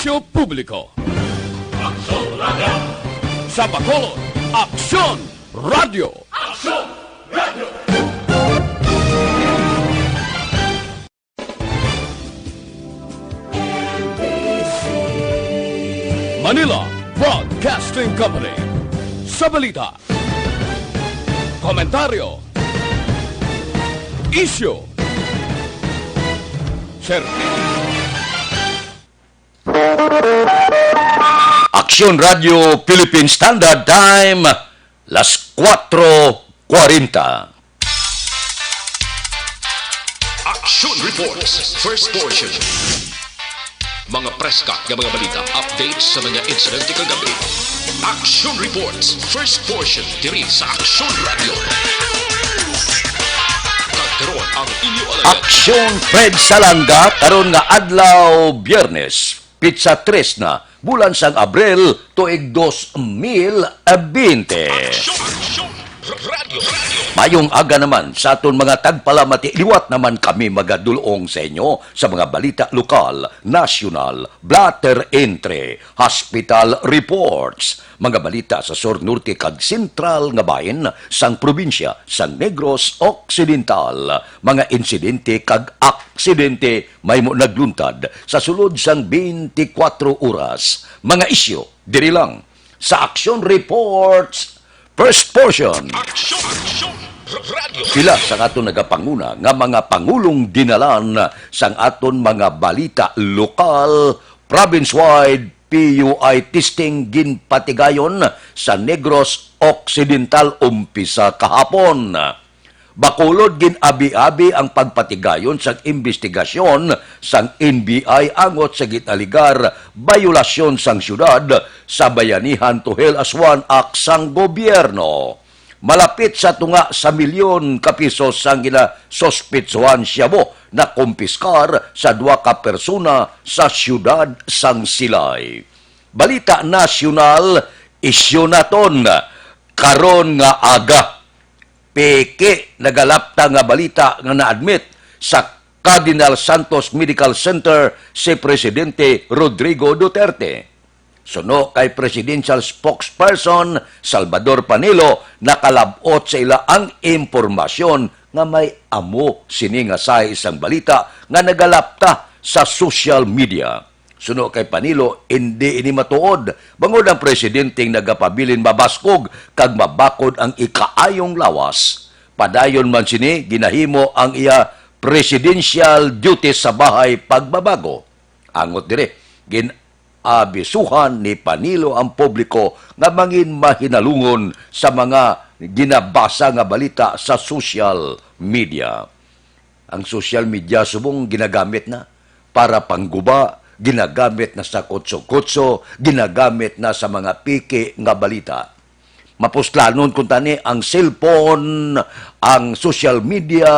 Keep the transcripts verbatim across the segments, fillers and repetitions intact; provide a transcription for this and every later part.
Publiko. Aksyon Radio. Sa Bacolod, Aksyon Radio. Aksyon Radio. Manila Broadcasting Company. Sa balita, komentaryo, isyu, serbisyo. Aksyon Radio Philippine Standard Time, las kuwatro kwarenta. Action Reports, first portion. Mga preska nga mga balita, updates sa mga insidente kagabi. Action Reports, first portion, diri sa Action Radio. Kag karon ang inyo alagad. Aksyon Fred Salanga, karon nga adlaw, Biyernes, pitsa tres na, bulan sang Abril, tuig dos mil bente. Aksyon, aksyon, radyo, radyo. Mayong aga naman sa aton mga tagpalamati, liwat naman kami magadul-ong sa inyo sa mga balita lokal, nasyonal, blotter entry, hospital reports, mga balita sa sur, norte, kag sentral nga bahin sang probinsya sa Negros Occidental, mga insidente kag aksidente mahimo nagluntad sa sulod sang twenty-four oras, mga isyu diri lang sa Action Reports, first portion. Action, action, radyo. Pila sa aton nagapanguna nga mga pangulong dinalan sang aton mga balita lokal, province-wide P U I testing ginpatigayon sa Negros Occidental umpisa kahapon. Bacolod, gin-abi-abi ang pagpatigayon sang imbestigasyon sang N B I angot sa gin-alegar bayolasyon sang siyudad sa Bayanihan Tuhil Aswan Act sang gobyerno. Malapit sa tunga sa milyon ka pisos ang ginasuspitsuhan shabu nakumpiskar sa duha ka persona sa siyudad sang Silay. Balita nasyonal, isyu naton karon nga aga. Peke, nagalapta nga balita nga na-admit sa Cardinal Santos Medical Center si Presidente Rodrigo Duterte. Suno kay Presidential Spokesperson Salvador Panelo, nakalab-ot sa ila ang impormasyon nga may amo sini nga sahi sang balita nga nagalapta sa social media. Suno kay Panelo, indi ini matuod, bangod ang presidente nagapabilin mabaskog kag mabakod ang ikaayong lawas. Padayon man sini, ginahimo ang iya presidential duties sa bahay pagbabago. Angot diri, gin-abisuhan ni Panelo ang publiko nga mangin mahinalungon sa mga ginabasa nga balita sa social media. Ang social media subong ginagamit na para pangguba, ginagamit na sa kutso-kutso, ginagamit na sa mga peke nga balita. Mapuslanon kuntani ang cellphone, ang social media,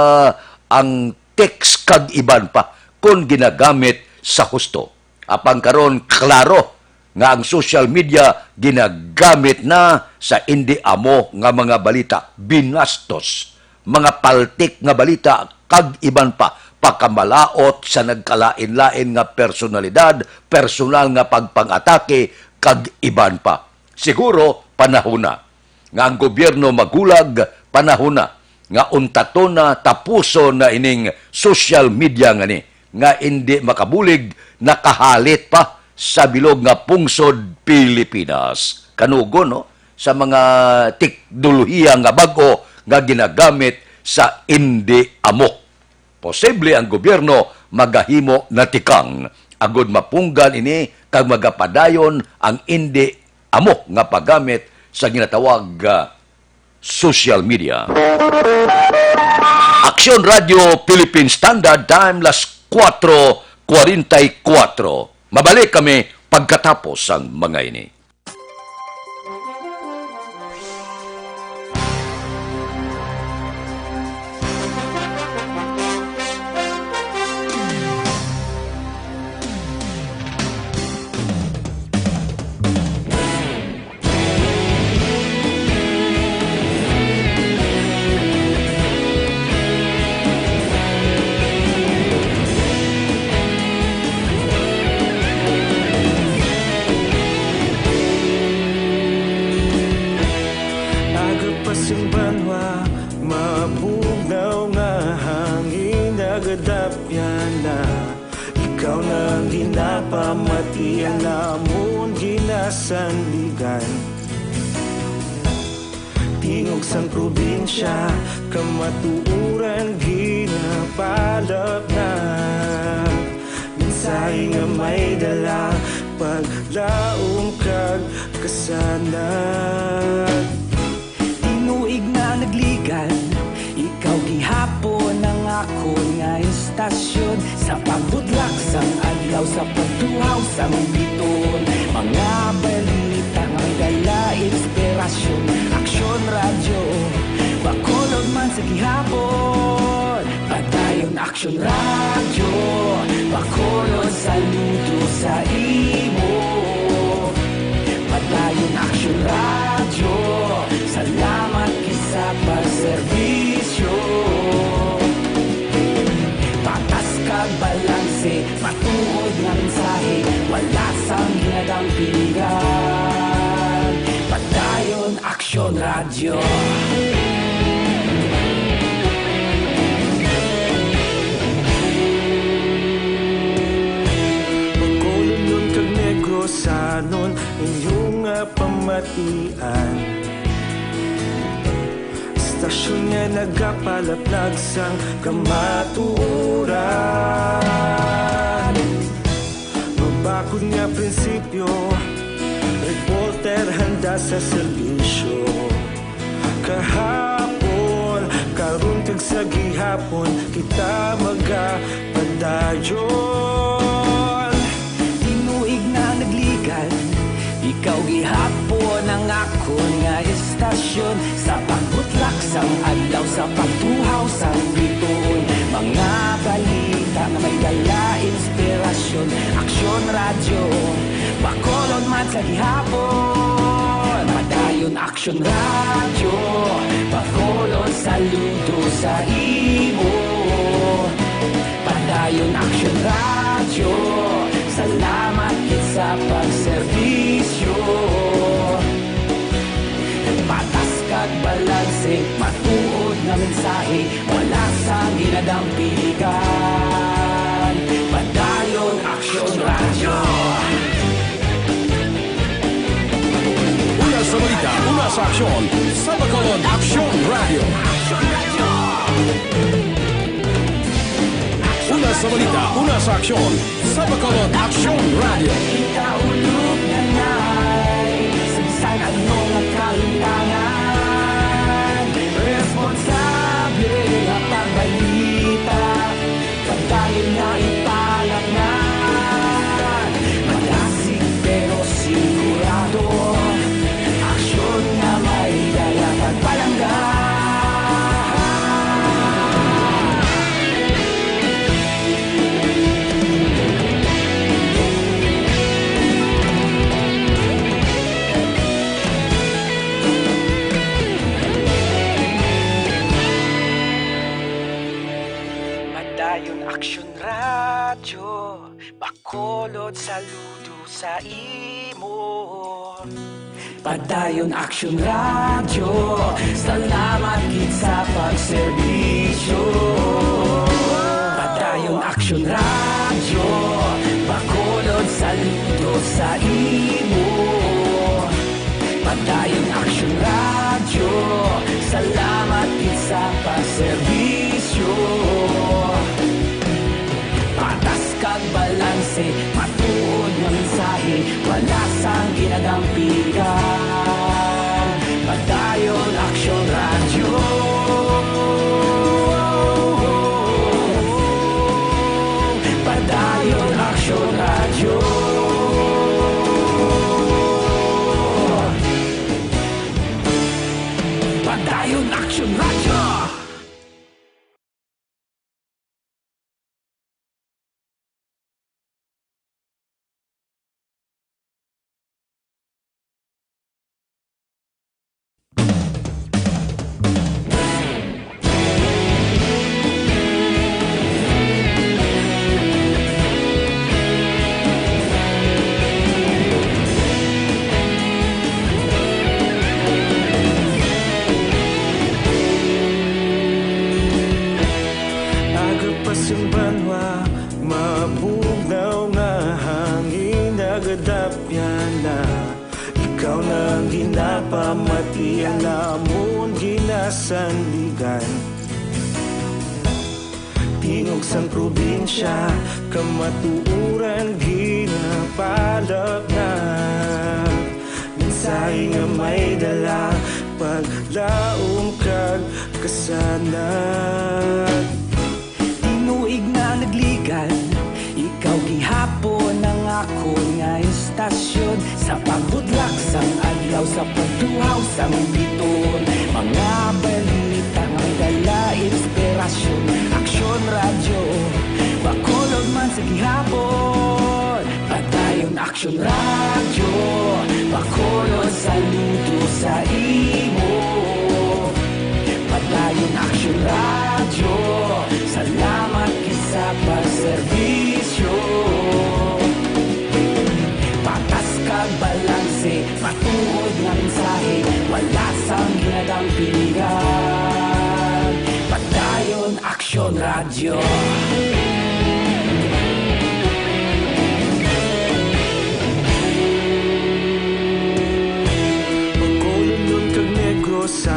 ang text, kag iban pa, kon ginagamit sa husto. Apan karon, klaro nga ang social media ginagamit na sa indi amo nga mga balita, binastos, mga paltik nga balita, kag iban pa, pakamalaot sa nagkalain-lain nga personalidad, personal nga pagpang-atake, kag iban pa. Siguro, panahon na nga ang gobyerno magulag, panahon na nga untaton na, tapuson na ining social media nga ni, nga indi makabulig, nakahalit pa sa bilog nga pungsod Pilipinas. Kanugon, no? Sa mga teknolohiya nga bag-o nga ginagamit sa indi amo. Posible ang gobyerno magahimo na tikang agod mapunggan ini kag magapadayon ang indi amo nga paggamit sa ginatawag, ah, social media. Aksyon Radio Philippine Standard Time, las kuwatro kwarenta y kuwatro. Mabalik kami pagkatapos sang mga ini. Pamati ang namon ginasandigan. Tingog sang probinsya, kamatuoran ginapalapnag. Mensahe nga may dala, paglaom kag kasanag. Tinuig na nagligan, ikaw gihapon ang akon nga istasyon. Sa pagbutlak sang adlaw, sa pagtuhaw sang bituon, mga balita nga may dala inspirasyon. Aksyon Radyo, Bacolod man sa gihapon. Padayon Aksyon Radyo, Bacolod, saludo sa imo. Padayon Aksyon Radyo, salamat gid sa pagserbisyo. Patas kag balanse, matuod nga mensahe, wala sang ginadampigan. Padayon Aksyon Radyo. Bacolodnon kag Negrosanon, inyo nga pamatian. Istasyon nga nagapalaplag sang kamatuoran. Mabakod nga prinsipyo, reporter handa sa serbisyo. Kahapon, karon kag sa gihapon, kita magapadayon. Tinuig na nagligan, ikaw gihapon ang akon nga istasyon. Sa pagbutlak sang adlaw, sa pagtuhaw sang bituon, mga balita nga may dala inspirasyon. Aksyon Radyo, Bacolod man sa gihapon. Padayon Aksyon Radyo, Bacolod, saludo sa imo. Padayon Aksyon Radyo, salamat gid sa pagserbisyo. Patas kag balanse, matuod nga mensahe, wala sang ginadampigan. Padayon Aksyon Radyo. Una sa balita, una sa aksyon, sa Bacolod Aksyon Radyo. Una sa balita, una sa aksyon, sa Bacolod Aksyon Radyo. Kita ulog na nay, sa bisan ano nga kalimtangan, responsable nga pagbalita. Padayon nga ipalatngan, malasig pero sigurado. Aksyon nga may dala kag palangga. Padayon Aksyon Radyo, Bacolod, saludo sa imo. Padayon Aksyon Radyo, salamat gid sa pagserbisyo. Padayon Aksyon Radyo, Bacolod, saludo sa imo. Padayon Aksyon Radyo, salamat gid sa pagserbisyo. Patas kag balanse, matuod nga mensahe, wala sang ginadampigan. Padayon Aksyon Radyo. Padayon Aksyon Radyo. Padayon Aksyon Radyo. Yana, ikaw na ang ginapamati, ang namon ginasandigan. Tingog sang probinsya, kamatuoran ginapalapnag. Mensahe nga may dala, paglaom kag kasanag. Tinuig na nagligan, ikaw gihapon ang akon nga istasyon. Sa pagbudlak sang adlaw, sa pagtuhaw sang biton, mga balita nga dala inspirasyon. Aksyon Radyo, Bacolod man sa gihapon. Padayon Aksyon Radyo, Bacolod, saludo sa imo. Padayon Aksyon Radyo, salamat gid sa pagserbisyo. Patas kag balanse, matuod nga mensahe, wala sang ginadampingan. Padayon Aksyon Radyo. Bacolod, Luzon kag Negros sa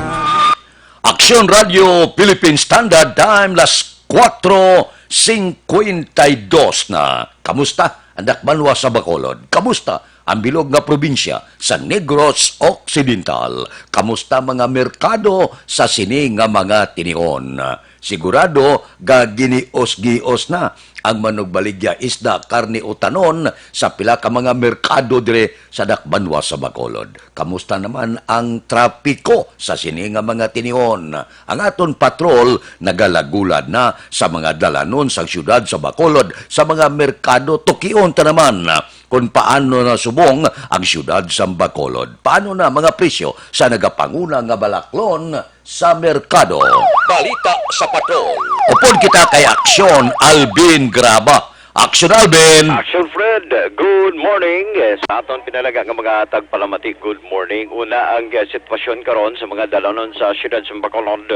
Aksyon Radyo Philippine Standard Time, las kuwatro singkwenta y dos na. Kamusta ang dakbanwa sa Bacolod? Kamusta ang bilog nga probinsya sa Negros Occidental? Kamusta mga merkado sa sini nga mga tinion? Sigurado nga ginios-gios na ang manugbaligya, isda, karne, utanon sa pila ka mga merkado dire sa dakbanwa sa Bacolod. Kamusta naman ang trapiko sa sini nga mga tinion? Ang aton patrol nagalagulad na sa mga dalanon sang siyudad sa Bacolod, sa mga merkado. Tukion ta naman kon paano na subong ang siyudad sa Bacolod. Paano na mga presyo sa nagapanguna nga balaklon sa merkado? Balita sa patrol. Upod kita kay Aksyon Alvin Graba. Aksyon, Alvin. Action Fred, good morning. Eh, sa aton pinalaga nga mga tagpalamati, good morning. Una, ang, eh, sitwasyon karon sa mga dalanon sa siyudad sa Bacolod,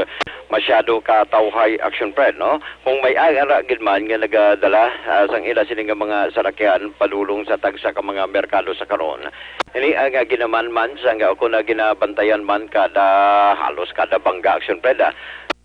masyado ka tawhay, Action Fred, no? Kung may ara gid man nga nagadala, ah, sang ila sini nga mga sarakyan padulong sa tagsa ka mga merkado sa karon, ini ang, ah, ginamanman sang, ah, kung na ginabantayan man kada, halos kada bangga, Action Fred, ah.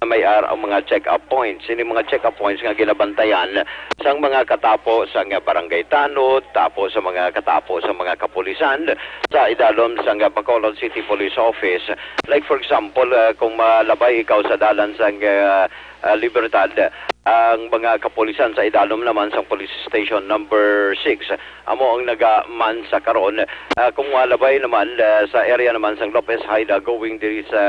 May ara ang mga check-up points. Ini mga check-up points nga ginabantayan sang mga katapo sang barangay tanod, tapo sa mga katapo sa mga kapulisan sa idalom sang Bacolod City Police Office. Like, for example, ah, kung malabay ikaw sa dalan sang, ah, ah, Libertad, ang mga kapulisan sa idalom naman sang Police Station Number six amo ang nagaman sa karon. Ah, kung malabay naman, ah, sa area naman sang Lopez Haida, going diri sa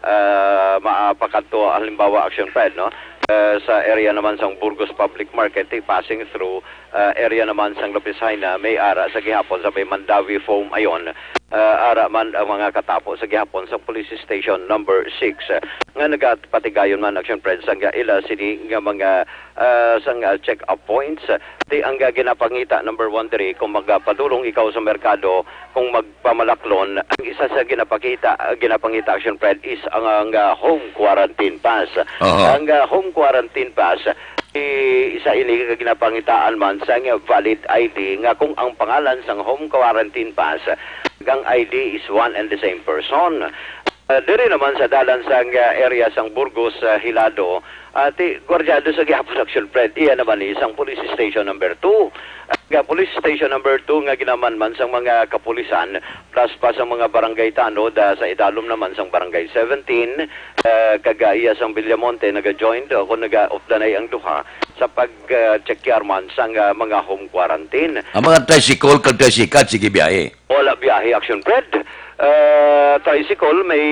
ah, maapakadto, halimbawa, Action Fred, no? Ah, sa area naman sang Burgos Public Market, eh, passing through, ah, area naman sang Lopez Haina, may ara sa gihapon sa may Mandawi Foam Ayon. Ah, ara man ang mga katapo sa gihapon sa Police Station Number six, ah, nga nagapatigayon man, Action Fred, sa nga ila sini nga mga, ah, sang, ah, check-up points. Ti ang, ah, ginapangita number one diri, kung magapadulong ikaw sa merkado, kung magpamalaklon, ang isa sa ginapakita, ginapangita, Action Fred, is ang, ang, ah, home quarantine pass. Aha. Ang, ah, home quarantine pass, i-, isa ini ka ginapangitaan man sang valid I D nga kung ang pangalan sang home quarantine pass kag ang I D is one and the same person. Ah, diri naman sa dalan sang, ah, area sang Burgos, ah, Hilado, ah, ti, gwardyado sa gihapon, Action Fred, iya naman ni sang Police Station Number Two. Ang, ah, Police Station Number Two nga ginamanman sang mga kapulisan, plus pa sang mga barangay tanod, ah, sa idalom naman sang Barangay Seventeen, ah, kag, ah, iya sang Villamonte, naga-joined o kung naga-updanay ang duha sa pag, ah, check man sang, ah, mga home quarantine. Ang mga tricycle kag tricycad, sige biyahe. Wala biyahe, Action Fred. Ah, tricycle, may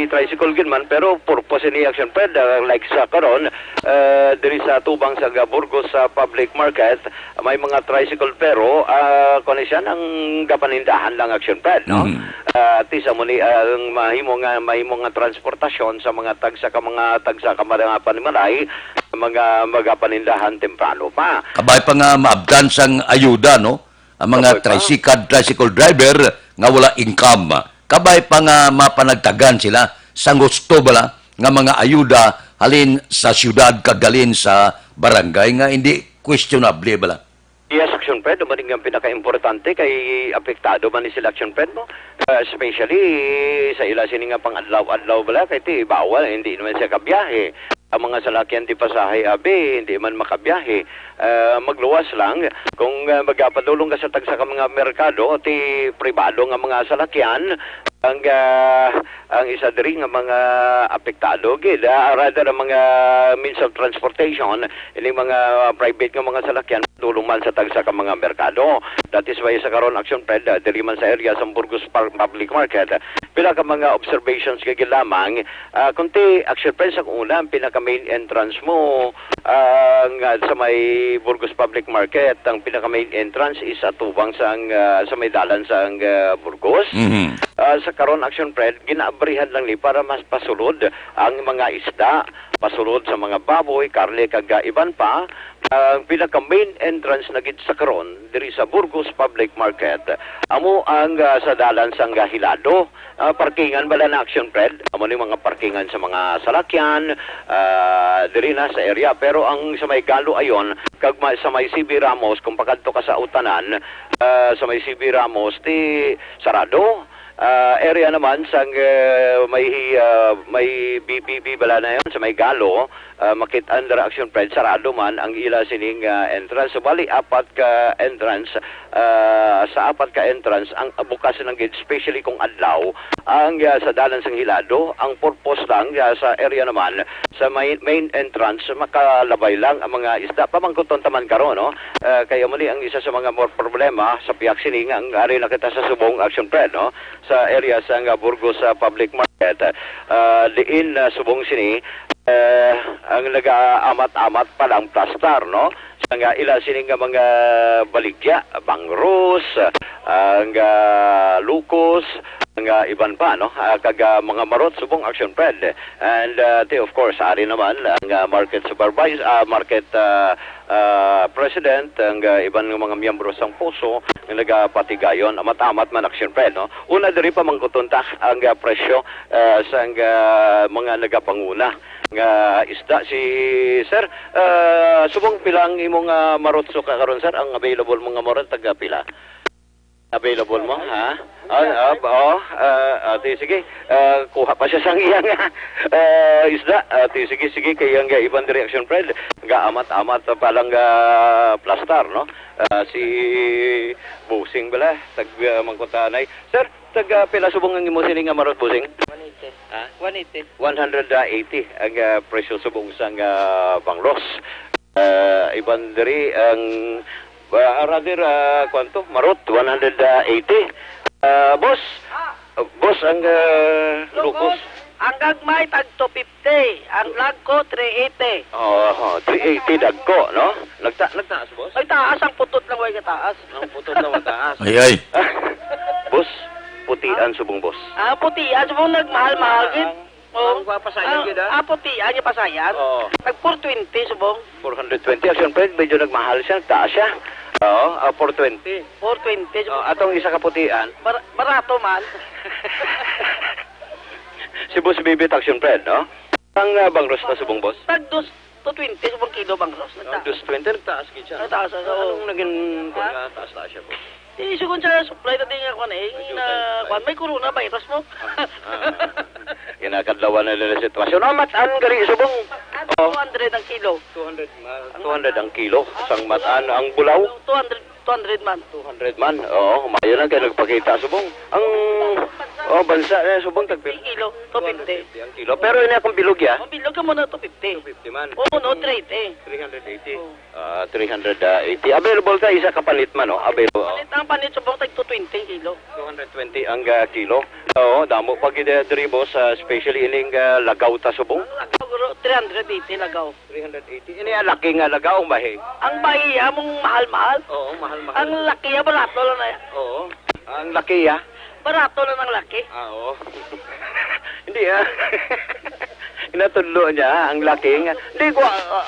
tricycle gid man, pero purpose ni, Action Fred, ah, like sa karon, ah, diri sa tubang sa Burgos sa public market, may mga tricycle, pero, ah, kuwan siya, nang gapanindahan lang, Action Fred, no? Mhm. Ah, ti sa mo ni, ah, ang mahimo nga, mahimo nga transportasyon sa mga tagsa ka, mga tagsa ka mga panimalay, mga magapanindahan temprano pa. Kabay pa nga maabtan sang ayuda, no? Ang mga Kapoy pa. Tricycad, tricycle driver nga wala income. Kabay pa nga mapanagtagan sila sang husto bala nga mga ayuda halin sa siyudad kag halin sa barangay nga hindi questionable bala. Yes, Action Fred, amo ni nga pinakaimportante kay apektado man ni sila, Action Fred, no? Ah, especially sa ila sini nga pang-adlaw-adlaw bala, kay ti bawal, hindi naman siya kabiyahe. Ang mga salakyan ti pasahe, abi, hindi man makabiyahe. Ah, magluwas lang. Kung, ah, magapadulong ka sa tagsa ka mga merkado, ti pribado nga mga salakyan, ang, ah, ang isa diri nga mga apektado gid, ah, rather ang mga means of transportation, ini mga private nga mga salakyan, tulong man sa tagsa ka mga merkado. That is why sa karon, Action Fred, ah, diri man sa area sa Burgos Par-, Public Market, pila ka mga observations nga ginlamang, ah, kunti, Action Fred, sa una, ang pinaka main entrance mo, ah, nga sa may Burgos Public Market, ang pinaka main entrance is atubang sang, ah, sa may dalan sang, ah, Burgos. Mhm. Ah, sa karon, Action Fred, ginaabrihan lang ni para mas pasulod ang mga isda, pasulod sa mga baboy, karne, kag, ah, iban pa. Ang pinaka main entrance na gid sa karon diri sa Burgos Public Market, amo ang, ah, sa dalan sang, ah, Hilado. Ah, parkingan bala na, Action Fred. Amo ni mga parkingan sa mga salakyan, ah, diri na sa area. Pero ang sa may Galo ayon, kag ma-, sa may C B Ramos, kung pakadto ka sa Utanan, ah, sa may C B Ramos, ti sarado. Ah, area naman sang, eh, may, ah, may B P B bala na yon sa may Galo, ah, makit-an dira, Action Fred, sarado man ang ila sining, ah, entrance. Bali, apat ka entrance, ah, sa apat ka entrance ang bukas lang gid, especially kung adlaw, ang, ah, sa dalan sang Hilado. Ang purpose lang, ah, sa area naman sa may main entrance, makalabay lang ang mga isda. Pamangkuton ta man karon, no? Ah, kay amo ni ang isa sa mga more problema sa pihak sini nga ang ari na kita sa subong, Action Fred, no? Sa area sa nga Burgos, ah, Public Market, ah, diin, ah, subong sini, eh, ang nagaamat-amat pa lang plastar, no? Sa nga ila sini nga mga baligya, bangros, ang, ah, lukos, ang, ah, iban pa, no? Ah, kag, ah, mga marot subong, Action Fred. And, ah, ti, of course, ari naman ang, ah, market supervisor, ah, market, ah, ah, president, ang, ah, iban nga mga miyembro sang poso nga nagapatigayon, amat-amat man, Action Fred, no? Una diri, pamangkuton ta ang, ah, presyo, ah, sang, ah, mga nagapanguna nga isda. Si sir, ah, subong pila ang imong, ah, marot suka karon, sir? Ang available mo nga marot, taga pila? Available mo, ha? Ah, ah, oh, ah, ah, ti, sige. Ah, kuha pa siya sang iyang, ah, isda. Ah, ti, sige, sige, kay ang iban diri, Action Fred, gaamat-amat pa lang, ah, plastar, no? Ah, si Busing bala, tag, ah, mangkutanay. Sir, tag, ah, pila subong ang imo sini nga marot, Busing? One eighty. Ha? One eighty. One hundred eighty ang, ah, presyo subong sang, ah, bangros. Ah, iban diri ang, ah, rather, ah, kwanto? Marot, one hundred eighty. Ah, boss, boss, ang, ah, lukos. Ang gagmay, tag two fifty. Ang dagko, three eighty. Oo, three eighty dagko, no? Nagta-, nagtaas, boss? Ay, taas. Ang putot lang, way kataas. Ang putot lang mataas. Ay, ay. Boss, putian subong, boss. Ah, putian subong, nagmahal-mahal gid. Ang, oh, ang pasayan gid, ah. Ah, putian yung pasayan. Oo. Nag four twenty subong. Four hundred twenty. Action Fred, medyo nagmahal siya, nagtaas siya. Oo, ah, four twenty. Four twenty. Oh, atong isa ka putian. Bar-, barato man. Si Boss Bibit, Action Fred, no? Ang, ah, bangros na subong, boss? Tag dos, two twenty subong kilo bangros. Oh, nagtaas. Dos twenty, nagtaas gid siya. Nagtaas, oo. Anong naging, ha? Kung nataas-taas siya, boss? Di, sugon sa supply natin nga, kwan, eh, medyo na, tayo, tayo, kwan, may coronavirus mo. Ah, ah, ah. Ginakadlawan na nila sitwasyon. Ah, matan gali subong. Oh. Two hundred ang kilo. Two hundred, ah, two hundred ang kilo. Sang matan ang bulaw. Two hundred, two hundred man. Two hundred man. Oo, mayo lang kay nagpakita subong. Ang, oh, bansa na subong tagpil. Ang kilo, two fifty. Two hundred fifty ang kilo. Pero ini akong bilog ya. Ang bilog ka muna, two fifty. Two fifty man. Oo, no, three eighty. Three hundred eighty. Oo. Ah, three hundred eighty. Available ta isa ka panit man, no? Available. Panit, ang panit subong tag two twenty ang kilo. Two hundred twenty ang, ah, kilo. Oo, damo pa gid, eh, diri, boss, ah, especially ining, ah, lagaw ta subong. Ang lagaw, guro, three hundred eighty lagaw. Three hundred eighty. Ini ang laki nga lagaw, bahi. Ang bahi, among mahal-mahal. Oo, mahal-mahal. Ang laki, ah, barato lang na yan. Oo. Ang laki, ah. Barato lang ang laki. Ah, oo. Hindi, ah. Inatudlo niya, ang laki nga. Hindi ko, ah, ah,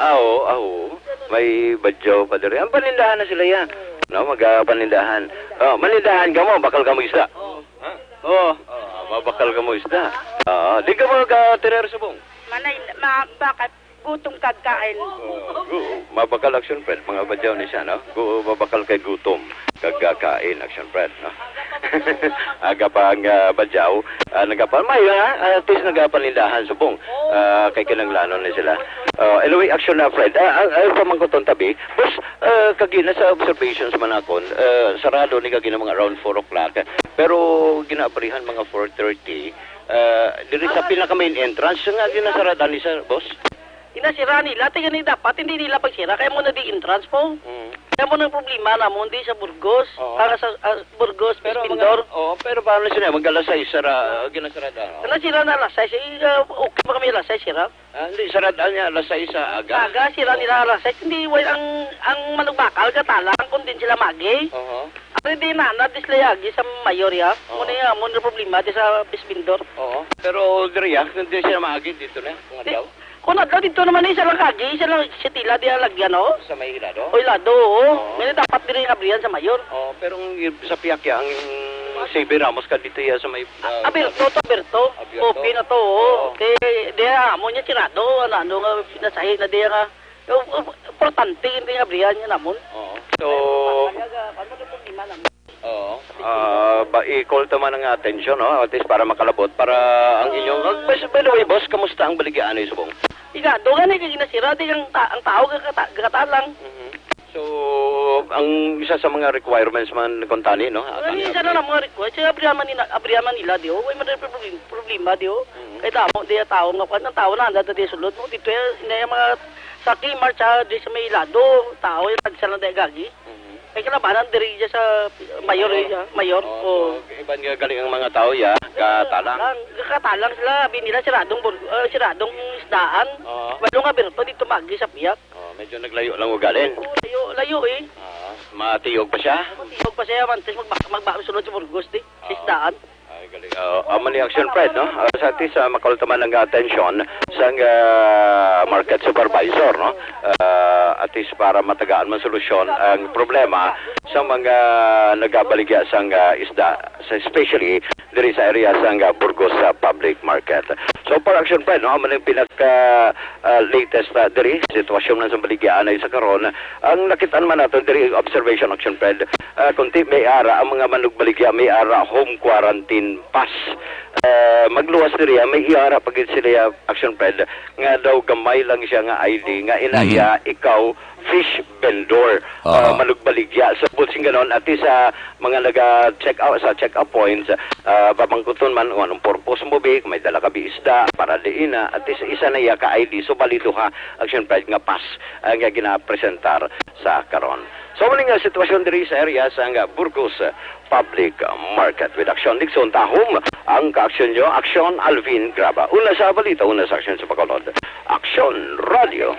ah, oo, ah, oo. May badyaw pa diri. Ang panindahan na sila, ya. No, magapanindahan. Oh, manindahan ka mo, bakal ka mo isda. Oo. Ha? Oo. Oh, mabakal ka mo isda. Oo, di ka mo ka tirer subong. Manay, ma-, bakal. Gutom kag kain. Oh, gu-, mabakal, Action Fred, mga badyaw ni siya, no? Gu-, mabakal kay gutom kag, ah, kain, Action Fred, no? Aga pa ang, ah, badyaw, ah, nagapa-, may, ah, at least nagapanindahan subong, ah, kay kinahanglanon ni sila. Ah, anyway, Action na, Fred. Ah, ah, ah, pamangkuton tabi, boss, ah, kagina sa observations man akon, ah, sarado ni kagina mga around four o'clock. Pero ginaabrihan mga four thirty, ah, diri sa pinaka main entrance nga ginasarad ani sa, boss? Inasira nila, ti gani dapat hindi nila pagsira, kaya mo na di entrance po. Mm. Kaya mo nang problema namon di sa Burgos, Oo. Para sa, ah, Burgos, Pero Pispindor. Mga, oo, pero paano sila? Mag alas sais sara, ginasarada, no? Nasira na alas sais, eh, ah, okay ba kami alas sais, sira? Ah, hindi, sarada niya alas sais sa aga. Aga, sira Oo. Nila alas sais. Hindi, way, ang, ang manugbakal, gatalang, kung din sila magi. Oo. Ano, di na, na, di sila yagi sa mayor, ya? Oo. Muna yung, muna yung problema, di sa Pispindor. Oo. Pero, diri, ah, hindi sila maagi dito na, kung Di, adlaw? Kung adlaw dito naman, isa lang kagi, isa lang sitila di ang lagyan, oh. Sa may hilado? O, hilado, oo. Oo. May dapat diri ang abrihan sa mayor. Oo, pero ang, sa pihak ya, ang C B Ramos ka dito ya sa may, ah, Aberto to, Aberto. Aberto. Open na to, oo. Oo. Kay, di, amo niya sirado, ano, ano nga, pinasahi na di nga, o, o, importante yung abrihan niya namon. Oo. So, Kaya, ano, ano, problema namon? Oo. Ah, ba, i-call ta man ang atensyon, no? At least para makalabot, para ang inyong, ah, by, by the way, boss, kamusta ang baligya ani subong? Iga, do gani kay ginasira di ang ta-, ang tao gakata-, gakatalang. Mhm. So, ang isa sa mga requirements man kuntani, no? Ang Ang isa na lang mga request, kaya abrihan man nila, abrihan man nila, di, oh. Way man rin problem-, problema, di, oh. Mhm. Kay damo di ang tao nga kwan, ang tao na anda di sulod mo dito, eh, na yung mga sa Kmart, sa, di sa may lado, tao yung tagsa lang dahil gagi. Mhm. Ay, kalabanan diri dya sa mayor, Mayor. Eh, mayor. Oo, Oh. So, iban nga galing ang mga tao, ya, katalang. Lang, katalang sila, abi nila siradong bur-, ah, siradong isdaan. Oo. Walo nga birto dito magi sa piyak. Oh, medyo naglayo lang ugalin. Oo, layo, layo eh. Ah, matiyog pa siya? Matiyog pa siya, mantis magba-, magba-, sulod sa Burgos, di. Sa Oo. Isdaan. Ay, galing. Ah, amo ni Action Fred, no? Ah, sa atis, ah, makaltaman ang atensyon sang, ah, market supervisor, no? Ah, atis para matagaan man solusyon ang problema sa mga nagabaligya sang, ah, isda, sa, especially diri sa area sang, ah, Burgos, ah, Public Market. So, for Action Fred, no? Amo ning pinaka, ah, latest, ah, diri, sitwasyon man sa baligya anay sa karon. Ang nakitaan man nato diri, observation, Action Fred, Ah, kunti may ara ang mga manugbaligya, may ara home quarantine pass. Ah, magluwas diri, ah, may iara pa gid sila, Action Fred, nga daw gamay lang siya nga I D, nga ina Mhm. iya, ikaw, fish vendor, ah, Aha. manugbaligya. So, buot sing ganon, at least sa mga naga-check out, sa check-up points, ah, pamangkuton man, kung anong purpose mo, bi, kung may dala ka bi isda, para diin na, at least isa na iya ka I D, so bali duha, Action Fred, nga pass, ah, nga ginapresentar sa karon. So, muli nga sitwasyon diri sa area sang Burgos Public Market with Action Nixon Tahom, ang kaaksyon nyo, Aksyon Alvin Graba. Una sa balita, una sa aksyon sa Bacolod. Aksyon Radio.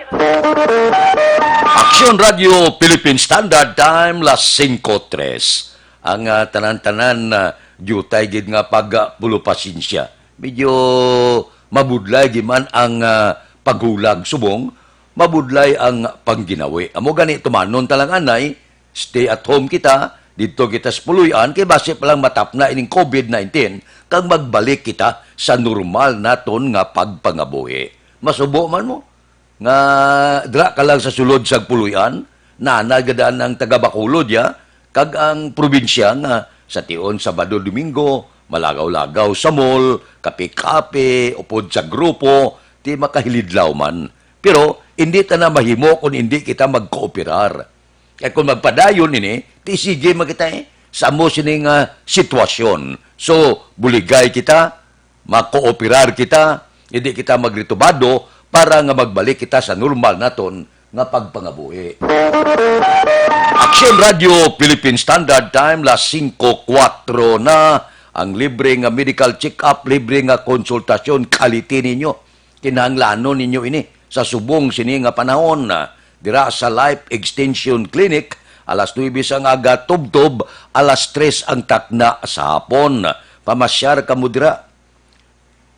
Aksyon Radio Philippine Standard Time, las singko tres. Ang, ah, tanan-tanan, ah, diutay gid nga pag, ah, pulo pasensya. Medyo mabudlay gid man ang, ah, paghulag subong mabudlay ang pangginawi. Amo gani, tumanon ta lang anay, stay at home kita, didto kita sa puloy-an, kay basi pa lang matapna ining covid nineteen, kag magbalik kita sa normal naton nga pagpangabuhi. Masubo man mo nga dira ka lang sa sulod sang puloy-an, nanay gadaan ang taga Bacolod ya, kag ang probinsya nga sa tion Sabado, Domingo, malagaw-lagaw sa mall, kape-kape, upod sa grupo, ti makahilidlaw man. Pero hindi ta na mahimo kon hindi kita magkooperar. Kay kon magpadayon ini, ti sige man kita, eh, sa amo sini nga sitwasyon. So, buligay kita, makooperar kita, hindi kita magritubado para nga magbalik kita sa normal naton nga pagpangabuhi. Aksyon Radio Philippine Standard Time, las singko kuwatro na. Ang libre nga medical check-up, libre nga konsultasyon, kaliti ninyo. Kinahanglanon ninyo ini sa subong sini nga panahon. Dira sa Life Extension Clinic, alas nuebe sang aga tubtob, alas tres ang takna sa hapon. Pamasyar kamo dira.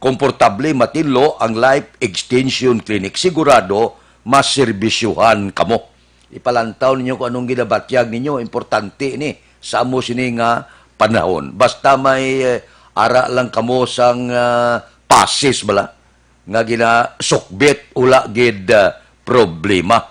Komportable matinlo ang Life Extension Clinic. Sigurado, maserbisyuhan kamo. Ipalantaw ninyo kung anong ginabatyag ninyo. Importante ini sa amo sini nga panahon. Basta may, eh, ara lang kamo sang, ah, pasis bala. nga ginasukbit, wala gid, ah, problema.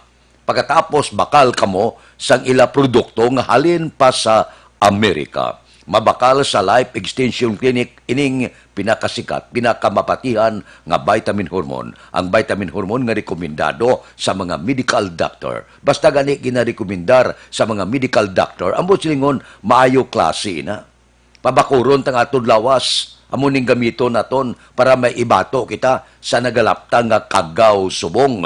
Pagkatapos, bakal kamo sang ila produkto nga halin pa sa Amerika. Mabakal sa Life Extension Clinic ining pinakasikat, pinakamabatihan nga vitamin hormone, ang vitamin hormone nga rekomendado sa mga medical doctor. Basta gani ginarekomendar sa mga medical doctor, ang buot silingon, maayo klase na. Pabakuron ta nga aton lawas, amo ning gamiton naton para may ibato kita sa nagalaptang nga kagaw subong.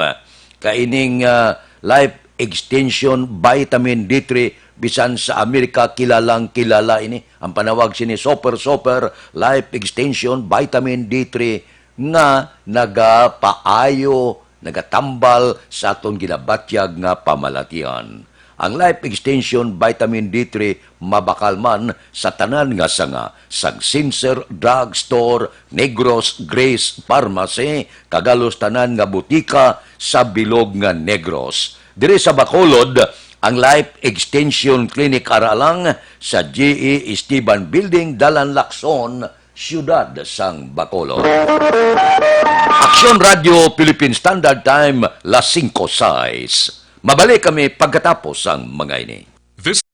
Kaining, ah, Life Extension Vitamin D three, bisan sa Amerika, kilalang kilala ini. Ang panawag sini, Super Super Life Extension Vitamin D three, nga nagapaayo, nagatambal sa aton ginabatyag nga pamalatian. Ang Life Extension Vitamin D three mabakal man sa tanan nga sanga, sang Sincere Drug Store, Negros Grace Pharmacy, kag halos tanan nga butika sa bilog nga Negros. Diri sa Bacolod, ang Life Extension Clinic ara lang sa G E Esteban Building, Dalan Lacson, siyudad sang Bacolod. Aksyon Radio Philippine Standard Time, las singko sais. Mabalik kami pagkatapos sang mga ini. This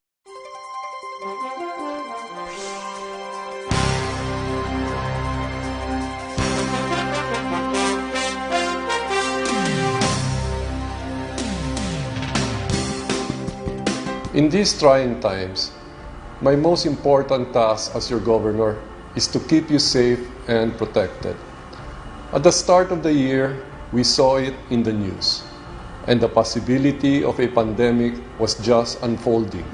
In these trying times, my most important task as your governor is to keep you safe and protected. At the start of the year, we saw it in the news, and the possibility of a pandemic was just unfolding.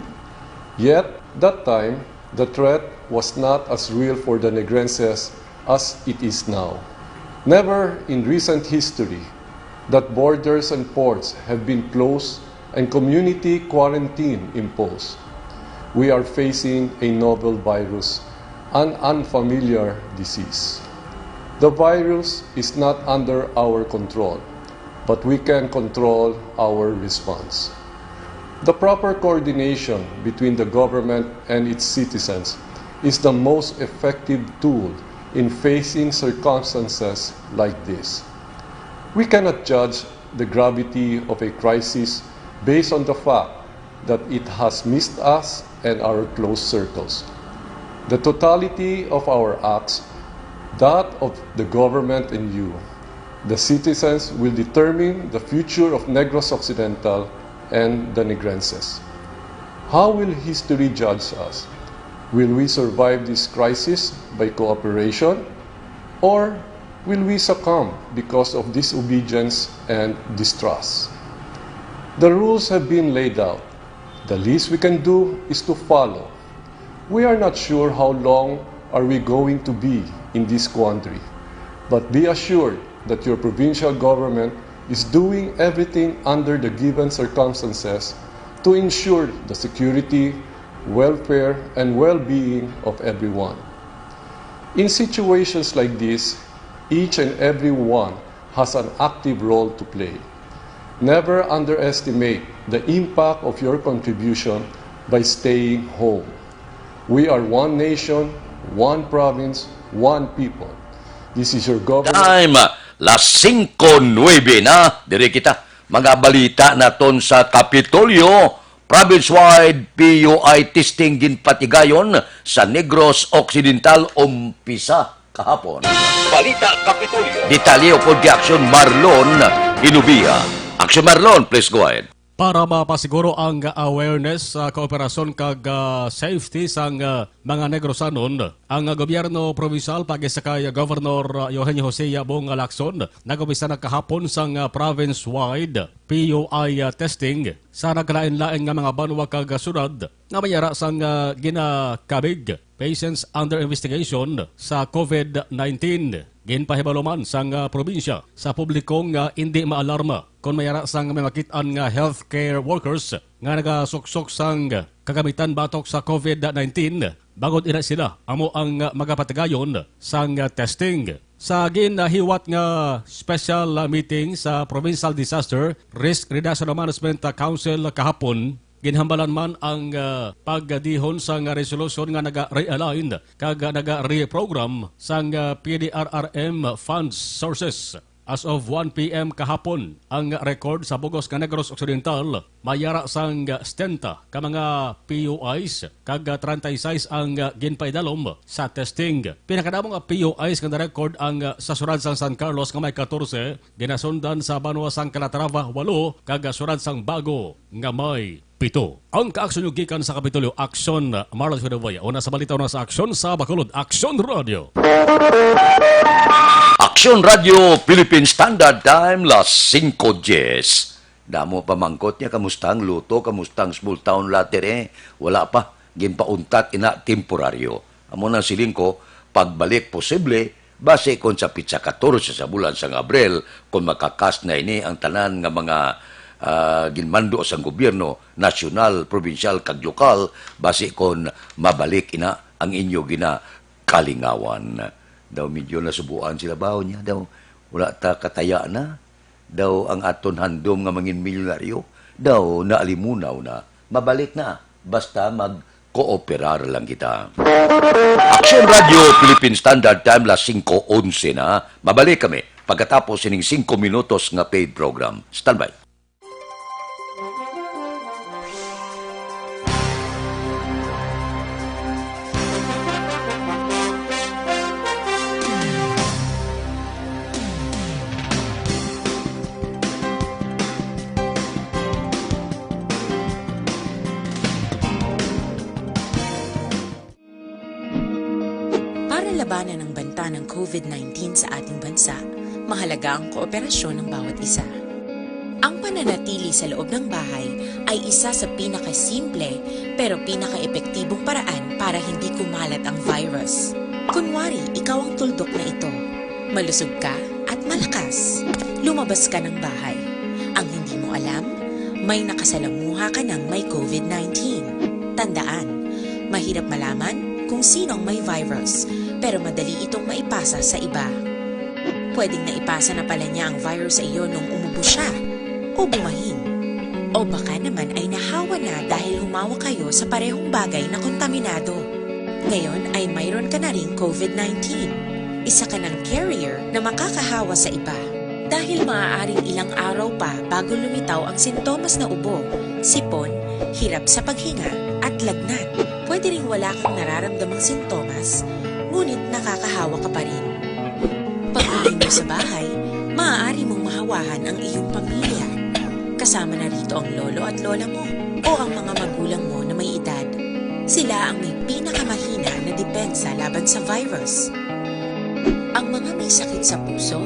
Yet, that time, the threat was not as real for the Negrenses as it is now. Never in recent history that borders and ports have been closed and community quarantine imposed. We are facing a novel virus, an unfamiliar disease. The virus is not under our control, but we can control our response. The proper coordination between the government and its citizens is the most effective tool in facing circumstances like this. We cannot judge the gravity of a crisis based on the fact that it has missed us and our close circles. The totality of our acts, that of the government and you, the citizens, will determine the future of Negros Occidental and the Negrenses. How will history judge us? Will we survive this crisis by cooperation, or will we succumb because of disobedience and distrust? The rules have been laid out. The least we can do is to follow. We are not sure how long are we going to be in this quandary, but be assured that your provincial government is doing everything under the given circumstances to ensure the security, welfare, and well-being of everyone. In situations like this, each and every one has an active role to play. Never underestimate the impact of your contribution by staying home. We are one nation, one province, one people. This is your government. Time, las singko nuebe na. Diri kita. Mga balita naton sa Kapitolyo. Province-wide P U I testing ginpatigayon sa Negros Occidental, umpisa kahapon. Balita Kapitolyo. Detalye upod kay Aksyon Marlon Hinubia. Aksyon Marlon, please go ahead. Para mapasiguro ang awareness sa kooperasyon kag, ah, safety sang, ah, mga Negrosanon, ang gobyerno provincial paagi sa kay Governor, ah, Eugenio Jose Bong Lacson nag-umpisa na kahapon sang, ah, province-wide P U I, ah, testing sa nagkalain-lain nga mga banwa kag syudad nga may ara sang, ah, ginakabig patients under investigation sa COVID nineteen. Ginpahibalo man sang, ah, probinsya sa publiko nga indi maalarma kon may ara sang may makit-an nga healthcare workers nga nagasuksok sang kagamitan batok sa COVID nineteen, bangod ina sila amo ang magapatigayon sang testing. Sa ginahiwat nga special meeting sa Provincial Disaster Risk Reduction Management Council kahapon, ginhambalan man ang, ah, pagdihon sang resolusyon nga naga-realign kag naga-reprogram sang, ah, P D R R M fund sources. As of one P M kahapon, ang record sa bug-os nga Negros Occidental may ara sang setenta ka mga P U Is kag treinta y seis ang ginpaidalom sa testing. Pinakadamo nga P U Is nga na-record ang sa siyudad sang San Carlos nga may katorse, ginasundan sa banwa sang Calatrava, walo, kag siyudad sang Bago nga may pito. Ang kaaksyon nyo gikan sa Kapitolyo, Aksyon, Marlon Cudawaya. Una sa balita, una sa aksyon sa Bacolod, Aksyon Radio. Aksyon Radio Philippine Standard Time, las singko dies. Damo pamangkot niya, kamusta ang luto, kamusta ang small town lottery? Wala pa, ginpauntat ina temporaryo. Amo nang siling ko, pagbalik posible, basi kon sa pitsa katorse sa bulan sang Abril, kon makakas na ini ang tanan nga mga, ah, ginmando sang gobyerno, nasyonal, probinsyal, kag lokal, basi kon mabalik ina ang inyo ginakalingawan. Daw medyo nasubuan sila ba niya, daw wala ta kataya na. Daw ang aton handom nga mangin milyonaryo, daw naalimunaw na. Mabalik na, basta magkooperar lang kita. Aksyon Radio Philippine Standard Time, las singko onse na. Mabalik kami pagkatapos sining singko minutos nga paid program. Standby. Para labanan ang banta ng COVID nineteen sa ating bansa, mahalaga ang kooperasyon ng bawat isa. Ang pananatili sa loob ng bahay ay isa sa pinakasimple pero pinakaepektibong paraan para hindi kumalat ang virus. Kunwari, ikaw ang tuldok na ito. Malusog ka at malakas. Lumabas ka ng bahay. Ang hindi mo alam, may nakasalamuha ka ng may COVID nineteen. Tandaan, mahirap malaman kung sino ang may virus, pero madali itong maipasa sa iba. Pwedeng naipasa na pala niya ang virus sa iyo nung umubo siya o bumahin. O baka naman ay nahawa na dahil humawak kayo sa parehong bagay na kontaminado. Ngayon ay mayroon ka na ring COVID nineteen. Isa ka ng carrier na makakahawa sa iba. Dahil maaaring ilang araw pa bago lumitaw ang sintomas na ubo, sipon, hirap sa paghinga, at lagnat. Pwede ring wala kang nararamdamang sintomas, ngunit nakakahawa ka pa rin. Pag-uwi mo sa bahay, maaari mong mahawahan ang iyong pamilya. Kasama na rito ang lolo at lola mo o ang mga magulang mo na may edad. Sila ang may pinakamahina na depensa laban sa virus. Ang mga may sakit sa puso,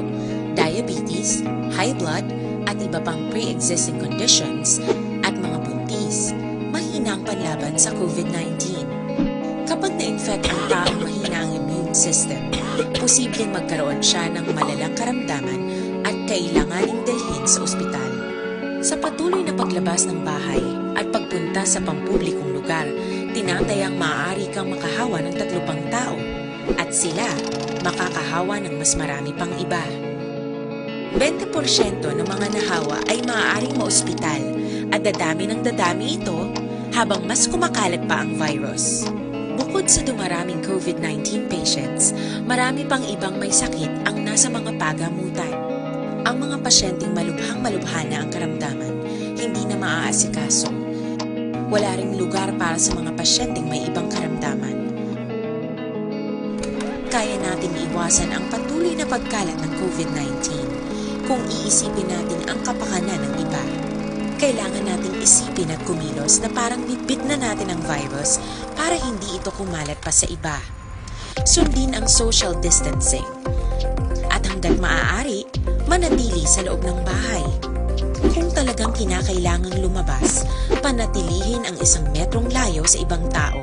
diabetes, high blood, at iba pang pre-existing conditions, at mga buntis, mahina ang panlaban sa COVID nineteen. Kapag na-infect ang taong mahina ang immune system, posibleng magkaroon siya ng malalang karamdaman at kailanganing dalhin sa ospital. Sa patuloy na paglabas ng bahay at pagpunta sa pampublikong lugar, tinatayang maaari kang makahawa ng tatlo pang tao at sila makakahawa ng mas marami pang iba. Bente porsyento ng mga nahawa ay maaaring maospital at dadami ng dadami ito habang mas kumakalat pa ang virus. Bukod sa dumaraming COVID nineteen patients, marami pang ibang may sakit ang nasa mga pagamutan. Ang mga pasyenteng malubhang-malubha na ang karamdaman, hindi na maaasikaso. Wala ring lugar para sa mga pasyenteng may ibang karamdaman. Kaya nating iwasan ang patuloy na pagkalat ng COVID nineteen kung iisipin natin ang kapakanan ng iba. Kailangan nating isipin at kumilos na parang bitbit na natin ang virus para hindi ito kumalat pa sa iba. Sundin ang social distancing. At hanggat maaari, manatili sa loob ng bahay. Kung talagang kinakailangang lumabas, panatilihin ang isang metrong layo sa ibang tao.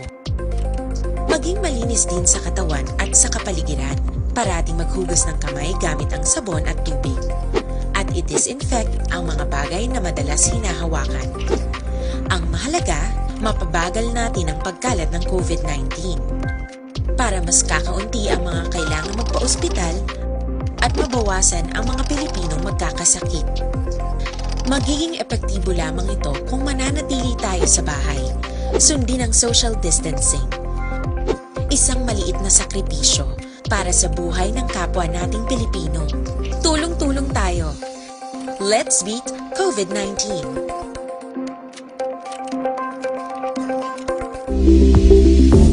Maging malinis din sa katawan at sa kapaligiran. Parating maghugas ng kamay gamit ang sabon at tubig. At i-disinfect ang mga bagay na madalas hinahawakan. Ang mahalaga, mapabagal natin ang pagkalat ng COVID nineteen. Para mas kakaunti ang mga kailangang magpa-ospital at mabawasan ang mga Pilipinong magkakasakit. Magiging epektibo lamang ito kung mananatili tayo sa bahay. Sundin ang social distancing. Isang maliit na sakripisyo para sa buhay ng kapwa nating Pilipino. Tulong-tulong tayo. Let's beat COVID nineteen.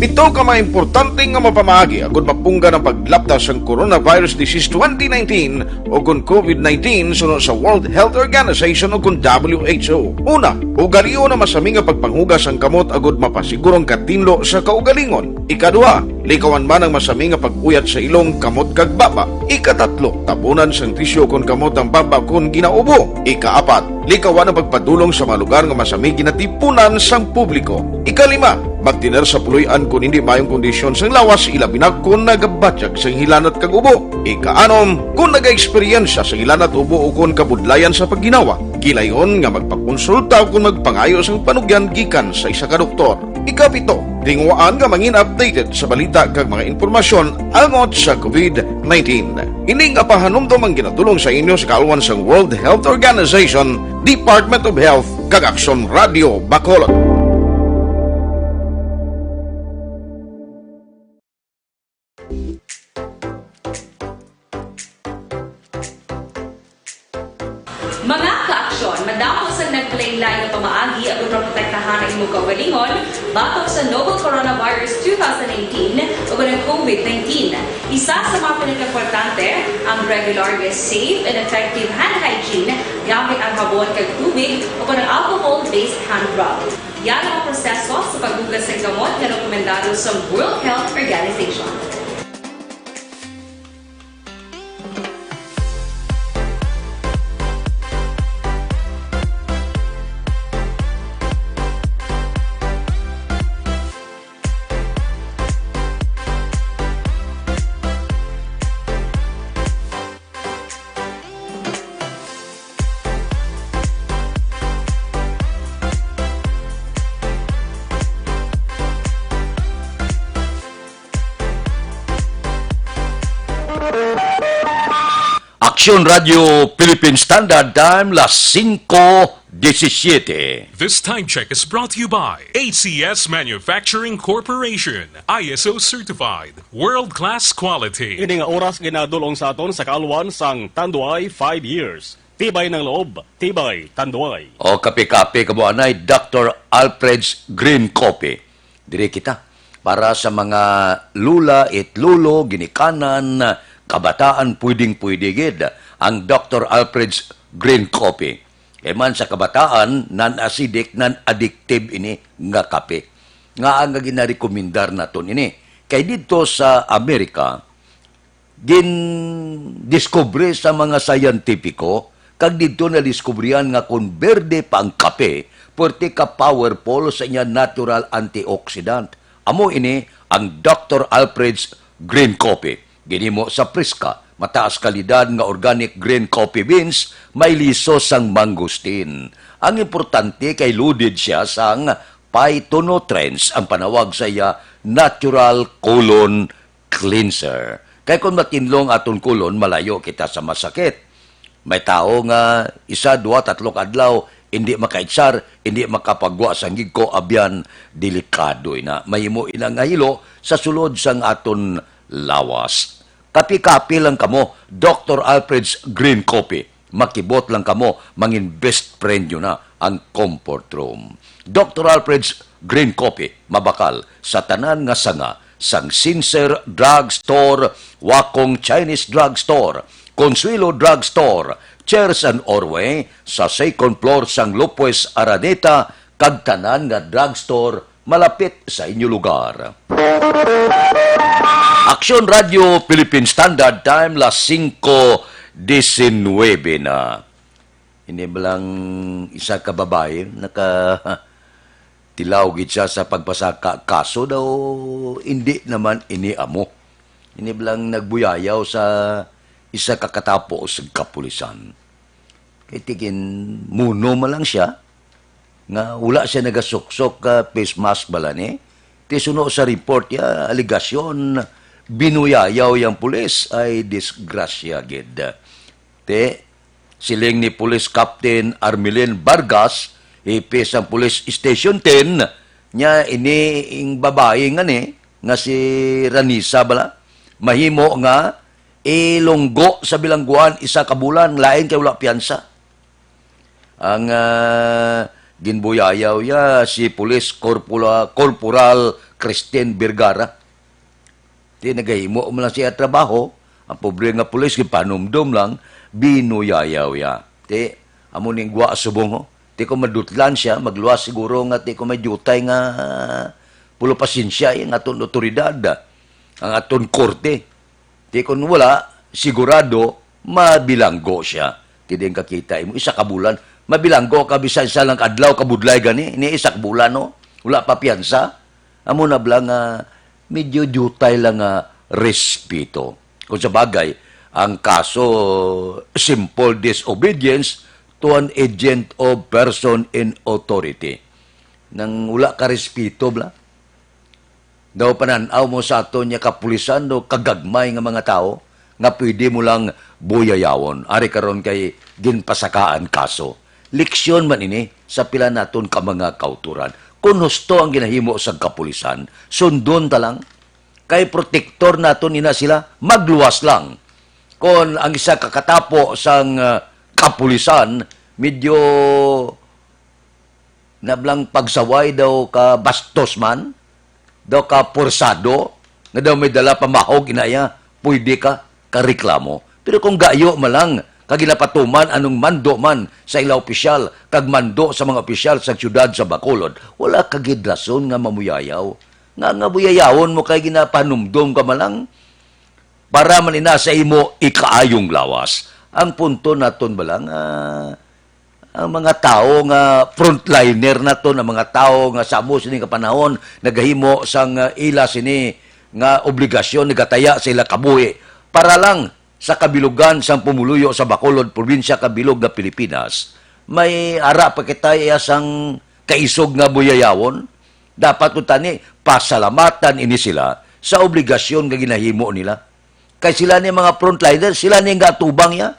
Pito ka mga importante nga mapamaagi agud mapunggan ang paglapta sang coronavirus disease twenty nineteen o kon COVID nineteen suno sa World Health Organization o kon W H O. Una, ugalion ang masami nga pagpanghugas sang kamot agud mapasiguro ang katinlo sa kaugalingon. Ikaduha, likawan man ang masami nga pag-uyat sa ilong, kamot, kag baba. Ikatatlo, tabunan sang tisyu kon kamot ang baba kon ginaubo. Ikaapat, likawan ang pagpadulong sa mga lugar nga masami ginatipunan sang publiko. Ikalima, magtener sa puloy-an kon hindi maayong kondisyon sang lawas, ilabi na kon nagabatyag sang hilanat kag ubo. Ikaanom, kon nagaeksperyensya sang hilanat, ubo, o kon kabudlayan sa pagginawa, gilayon nga magpakonsulta o kon magpangayo sang panugyan gikan sa isa ka doktor. Ikapito, tinguhaan nga mangin updated sa balita kag mga impormasyon angot sa COVID nineteen. Ini nga pahanumdom ang ginadul-ong sa inyo sa kaalwan sang World Health Organization, Department of Health, kag Aksyon Radio Bacolod. Mga ka-aksyon, madamo sang naglain-lain nga pamaagi aron maprotektahan ang imong kaugalingon batok sa novel coronavirus two thousand nineteen o kon ang COVID nineteen. Isa sa mga pinakaimportante ang regular nga safe and effective hand hygiene gamit ang habon kag tubig o kon ang alcohol-based hand rub. Yan ang proseso sa paghugas sa kamot nga rekomendado sa World Health Organization. Aksyon Radio Philippine Standard Time, las singko disisiete. This time check is brought to you by A C S Manufacturing Corporation, I S O certified, world-class quality. Ini nga oras ginadul-ong sa aton sa kaalwan sang Tanduay five years. Tibay ng loob, tibay Tanduay. O, kape-kape kamo anay, Doctor Alfred's Green Coffee. Diri kita para sa mga lula, it lolo, ginikanan, kabataan, pwedeng-pwede gid ang Doctor Alfred's Green Coffee. Kay man sa kabataan, non-acidic, non-addictive ini nga kape. Nga ang ginarekomendar naton ini. Kay didto sa Amerika, gindiskubre sa mga siyentipiko, kag didto nadiskubrihan nga kon berde pa ang kape, puwerte ka powerful sa iya natural antioxidant. Amo ini ang Doctor Alfred's Green Coffee. Ginhimo sa preska, mataas kalidad nga organic green coffee beans, may liso sang mangosteen. Ang importante kay loaded siya sang phytonutrients, ang panawag sa iya natural colon cleanser. Kay kon matinlo ang aton kulon, malayo kita sa masakit. May tawo nga isa, duha, tatlo ka adlaw, hindi makaitsar, hindi makapagwa sang gigko, abyan, delikado ina. Mahimo ina nga hilo sa sulod sang aton lawas. Kapi-kapi lang kamo, Doctor Alfred's Green Coffee. Makibot lang kamo, mangin best friend nyo na ang Comfort Room. Doctor Alfred's Green Coffee, mabakal sa tanan nga sanga, sang Sincere Drug Store, Wakong Chinese Drug Store, Consuelo Drug Store, Chairs and Orway, sa second floor sang Lopez Araneta, kag tanan nga drugstore malapit sa inyo lugar. Aksyon Radio Philippine Standard Time, las singko disinwebe na. Ini ba lang isa ka babae naka tilaw gid siya sa pagpasaka kaso daw hindi naman ini amo. Ini ba lang nagbuyayaw sa isa ka katapo sa kapulisan. Kay tigin muno man lang siya, nga wala siya nagasuksok ka face mask bala ni. Ti suno sa report ya, alegasyon, binuyayaw yang pulis ay disgrasya gid. Ti, siling ni Police Captain Armelin Vargas, hepe sang Police Station ten, nya ini ing babayi nga ni, nga si Ranisa bala, mahimo nga ilunggo sa bilangguan isa ka bulan, lain kay wala piyansa. Ang, ah, ginbuyayaw ya si Police Corpora-, Corporal Christine Vergara. Ti nagahimo man lang siya trabaho, ang pobre nga pulis gipanumdom lang, binuyayaw ya. Ti amo ning gwa subong, ho. Ti kung madutlan siya, magluwas siguro nga ti kung may diutay nga pulo pasensya, eh, ang aton otoridad, ang aton korte. Ti kung wala, sigurado mabilanggo siya. Ti din kakita imo, isa ka bulan, mabilanggo ka bisan isa lang ka adlaw, kabudlay gani, ni isa ka bulan, no? Wala pa piyansa. Amo na bala nga medyo diutay lang nga respeto. Kung sa bagay, ang kaso, simple disobedience to an agent of person in authority. Nang wala ka respeto, bala. Daw panan-aw mo sa aton nga kapulisan, no, kagagmay nga mga tawo nga pwede mo lang buyayawon. Ari karon kay ginpasakaan kaso. Leksyon man ini sa pila naton ka mga kauturan. Kung husto ang ginahimo sa kapulisan, sundon ta lang. Kay protektor naton ina sila, magluwas lang. Kung ang isa ka katapo sang, ah, kapulisan, medyo nablang pagsaway daw ka bastos man, daw ka porsado, nga daw may dala pamahog inaya, pwede ka kareklamo. Pero kung gayo man lang, kag ginapatuman anong mando man sa ila opisyal, kag mando sa mga opisyal sa siyudad sa Bacolod, wala ka gid rason nga mamuyayaw. Nga, nga buyayawon mo kay ginapanumdom ka man lang para man ina sa imo ikaayong lawas. Ang punto naton ba lang, ah, ang mga tawo nga frontliner naton, ang mga tawo nga sa amo sini nga panahon nagahimo sang, ah, ila sini nga obligasyon, nagataya sa ila kabuhi para lang sa kabilugan sang pumuluyo sa Bacolod, probinsya kabilog nga Pilipinas. May ara pa kita iya sang kaisog nga buyayawon. Dapat kuntani pasalamatan ini sila sa obligasyon nga ginahimo nila. Kay sila ni mga frontliner, sila ni nga atubang ya.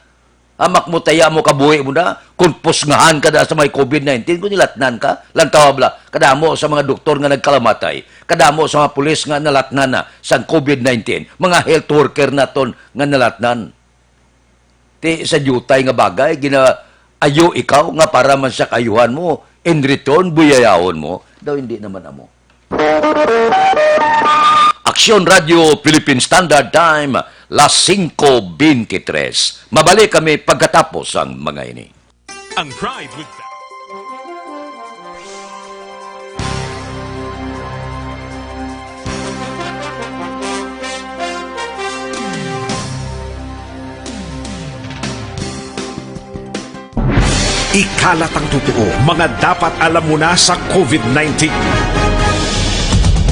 Amak mo taya mo kabuhi mo na, kung pusngahan ka na sa may covid nineteen, kung nilatnan ka, lantaw bala, kadamo sa mga doktor nga nagkalamatay, kadamo sa mga pulis nga nalatnan na sang covid nineteen, mga health worker naton nga nalatnan. Ti sa diutay nga bagay, ginaayo ikaw nga para man sa kaayuhan mo, in return, buyayawon mo, daw hindi naman amo. Aksyon Radio Philippine Standard Time, las singko beintitrés. Mabalik kami pagkatapos ang mga ini. Ang Pride with Ikalat ang totoo, mga dapat alam mo na sa covid nineteen.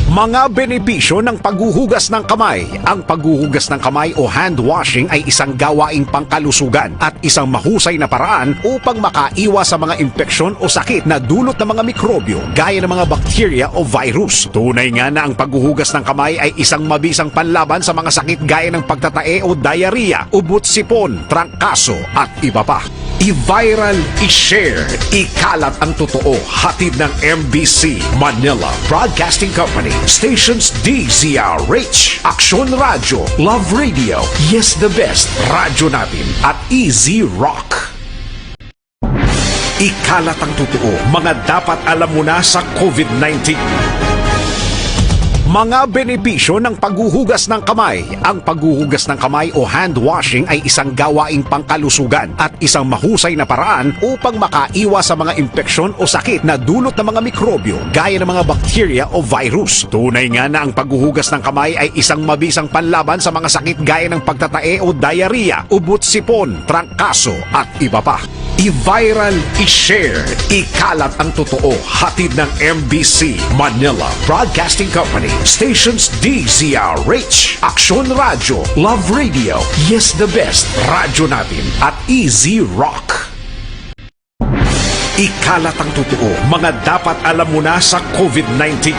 Mga benepisyo ng paghuhugas ng kamay. Ang paghuhugas ng kamay o hand washing ay isang gawaing pangkalusugan at isang mahusay na paraan upang makaiwas sa mga impeksyon o sakit na dulot ng mga mikrobyo gaya ng mga bakterya o virus. Tunay nga na ang paghuhugas ng kamay ay isang mabisang panlaban sa mga sakit gaya ng pagtatae o diarrhea, ubot sipon, trangkaso, at iba pa. I-viral, i-share, ikalat ang totoo. Hatid ng M B C, Manila Broadcasting Company, stations D Z R H, Aksyon Radyo, Love Radio, Yes the Best, Radyo Natin, at Easy Rock. Ikalat ang totoo, mga dapat alam mo na sa covid nineteen. Mga benepisyo ng paghuhugas ng kamay. Ang paghuhugas ng kamay o hand washing ay isang gawaing pangkalusugan at isang mahusay na paraan upang makaiwas sa mga impeksyon o sakit na dulot ng mga mikrobyo gaya ng mga bakterya o virus. Tunay nga na ang paghuhugas ng kamay ay isang mabisang panlaban sa mga sakit gaya ng pagtatae o diarrhea, ubot sipon, trangkaso, at iba pa. I-viral, i-share, ikalat ang totoo. Hatid ng M B C, Manila Broadcasting Company, stations D Z R H, Aksyon Radyo, Love Radio, Yes the Best, Radyo Natin, at Easy Rock. Ikalat ang totoo, mga dapat alam mo na sa covid nineteen.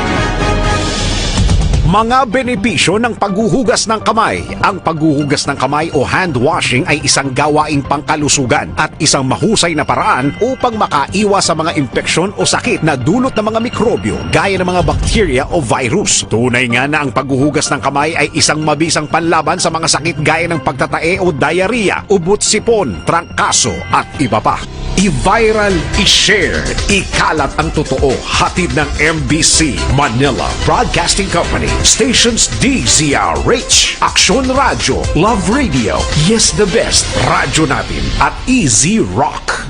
Mga benepisyo ng paghuhugas ng kamay. Ang paghuhugas ng kamay o hand washing ay isang gawaing pangkalusugan at isang mahusay na paraan upang makaiwas sa mga impeksyon o sakit na dulot ng mga mikrobyo gaya ng mga bakterya o virus. Tunay nga na ang paghuhugas ng kamay ay isang mabisang panlaban sa mga sakit gaya ng pagtatae o diarrhea, ubot-sipon, trangkaso, at iba pa. I-viral, i-share, ikalat ang totoo. Hatid ng M B C Manila Broadcasting Company, stations D Z R H, Aksyon Radyo, Love Radio, Yes the Best, Radyo Natin, at Easy Rock.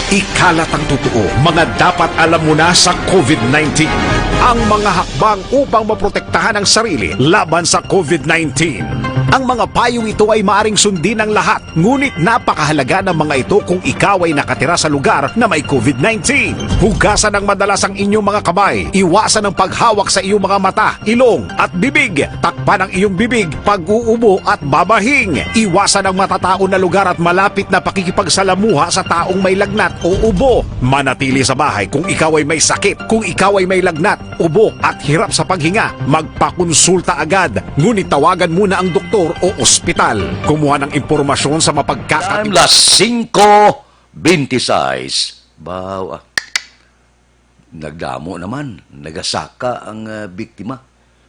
Ikalat ang totoo, mga dapat alam mo na sa COVID nineteen. Ang mga hakbang upang maprotektahan ang sarili laban sa COVID nineteen. Ang mga payong ito ay maaring sundin ng lahat, ngunit napakahalaga ng mga ito kung ikaw ay nakatira sa lugar na may COVID nineteen. Hugasan ng madalas ang inyong mga kamay. Iwasan ang paghawak sa iyong mga mata, ilong, at bibig. Takpan ang iyong bibig pag-uubo at babahing. Iwasan ang matataon na lugar at malapit na pakikipagsalamuha sa taong may lagnat o ubo. Manatili sa bahay kung ikaw ay may sakit. Kung ikaw ay may lagnat, ubo, at hirap sa paghinga, magpakonsulta agad. Ngunit tawagan muna ang doktor o ospital. Kumuha ng impormasyon sa mapagkakati- Time las singko bente sais. Baw, ah. Nagdamo naman, nagasaka ang, ah, biktima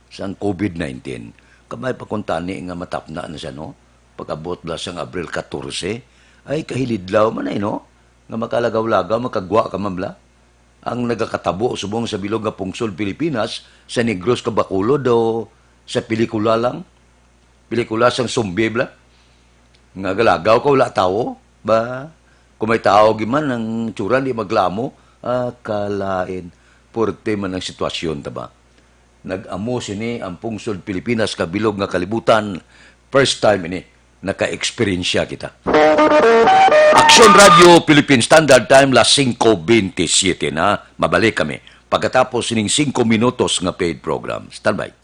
sang COVID nineteen. Kamay pa kuntani nga matapna na siya, no? Pag-abot la sang Abril katorse, ay kahilidlaw man ay, no? Nga makalagaw-lagaw, makagwa ka man bala. Ang nagakatabo subong sa bilog nga pungsod Pilipinas, sa Negros kag Bacolod o sa pelikula lang? Pelikula sang zombie bala? Nga galagaw ka, wala tawo? Ba? Kung may tawo gyud man, ang tsura di maglamo, ah, kalain. Puwerte man ang sitwasyon, ta ba? Nag-amo sini ang pungsod Pilipinas kag bilog nga kalibutan. First time ini, naka-eksperyensya kita. Aksyon Radio Philippine Standard Time, las singko bente siyete na. Mabalik kami pagkatapos ning singko minutos nga paid program. Standby.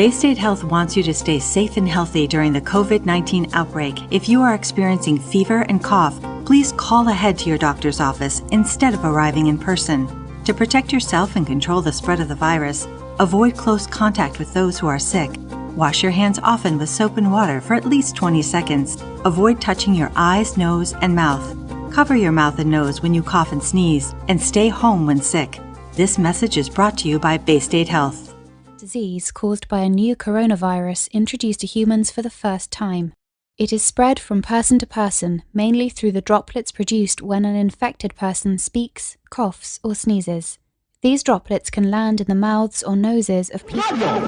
Bay State Health wants you to stay safe and healthy during the COVID nineteen outbreak. If you are experiencing fever and cough, please call ahead to your doctor's office instead of arriving in person. To protect yourself and control the spread of the virus, avoid close contact with those who are sick. Wash your hands often with soap and water for at least twenty seconds. Avoid touching your eyes, nose, and mouth. Cover your mouth and nose when you cough and sneeze, and stay home when sick. This message is brought to you by Bay State Health. Disease caused by a new coronavirus introduced to humans for the first time. It is spread from person to person, mainly through the droplets produced when an infected person speaks, coughs, or sneezes. These droplets can land in the mouths or noses of people.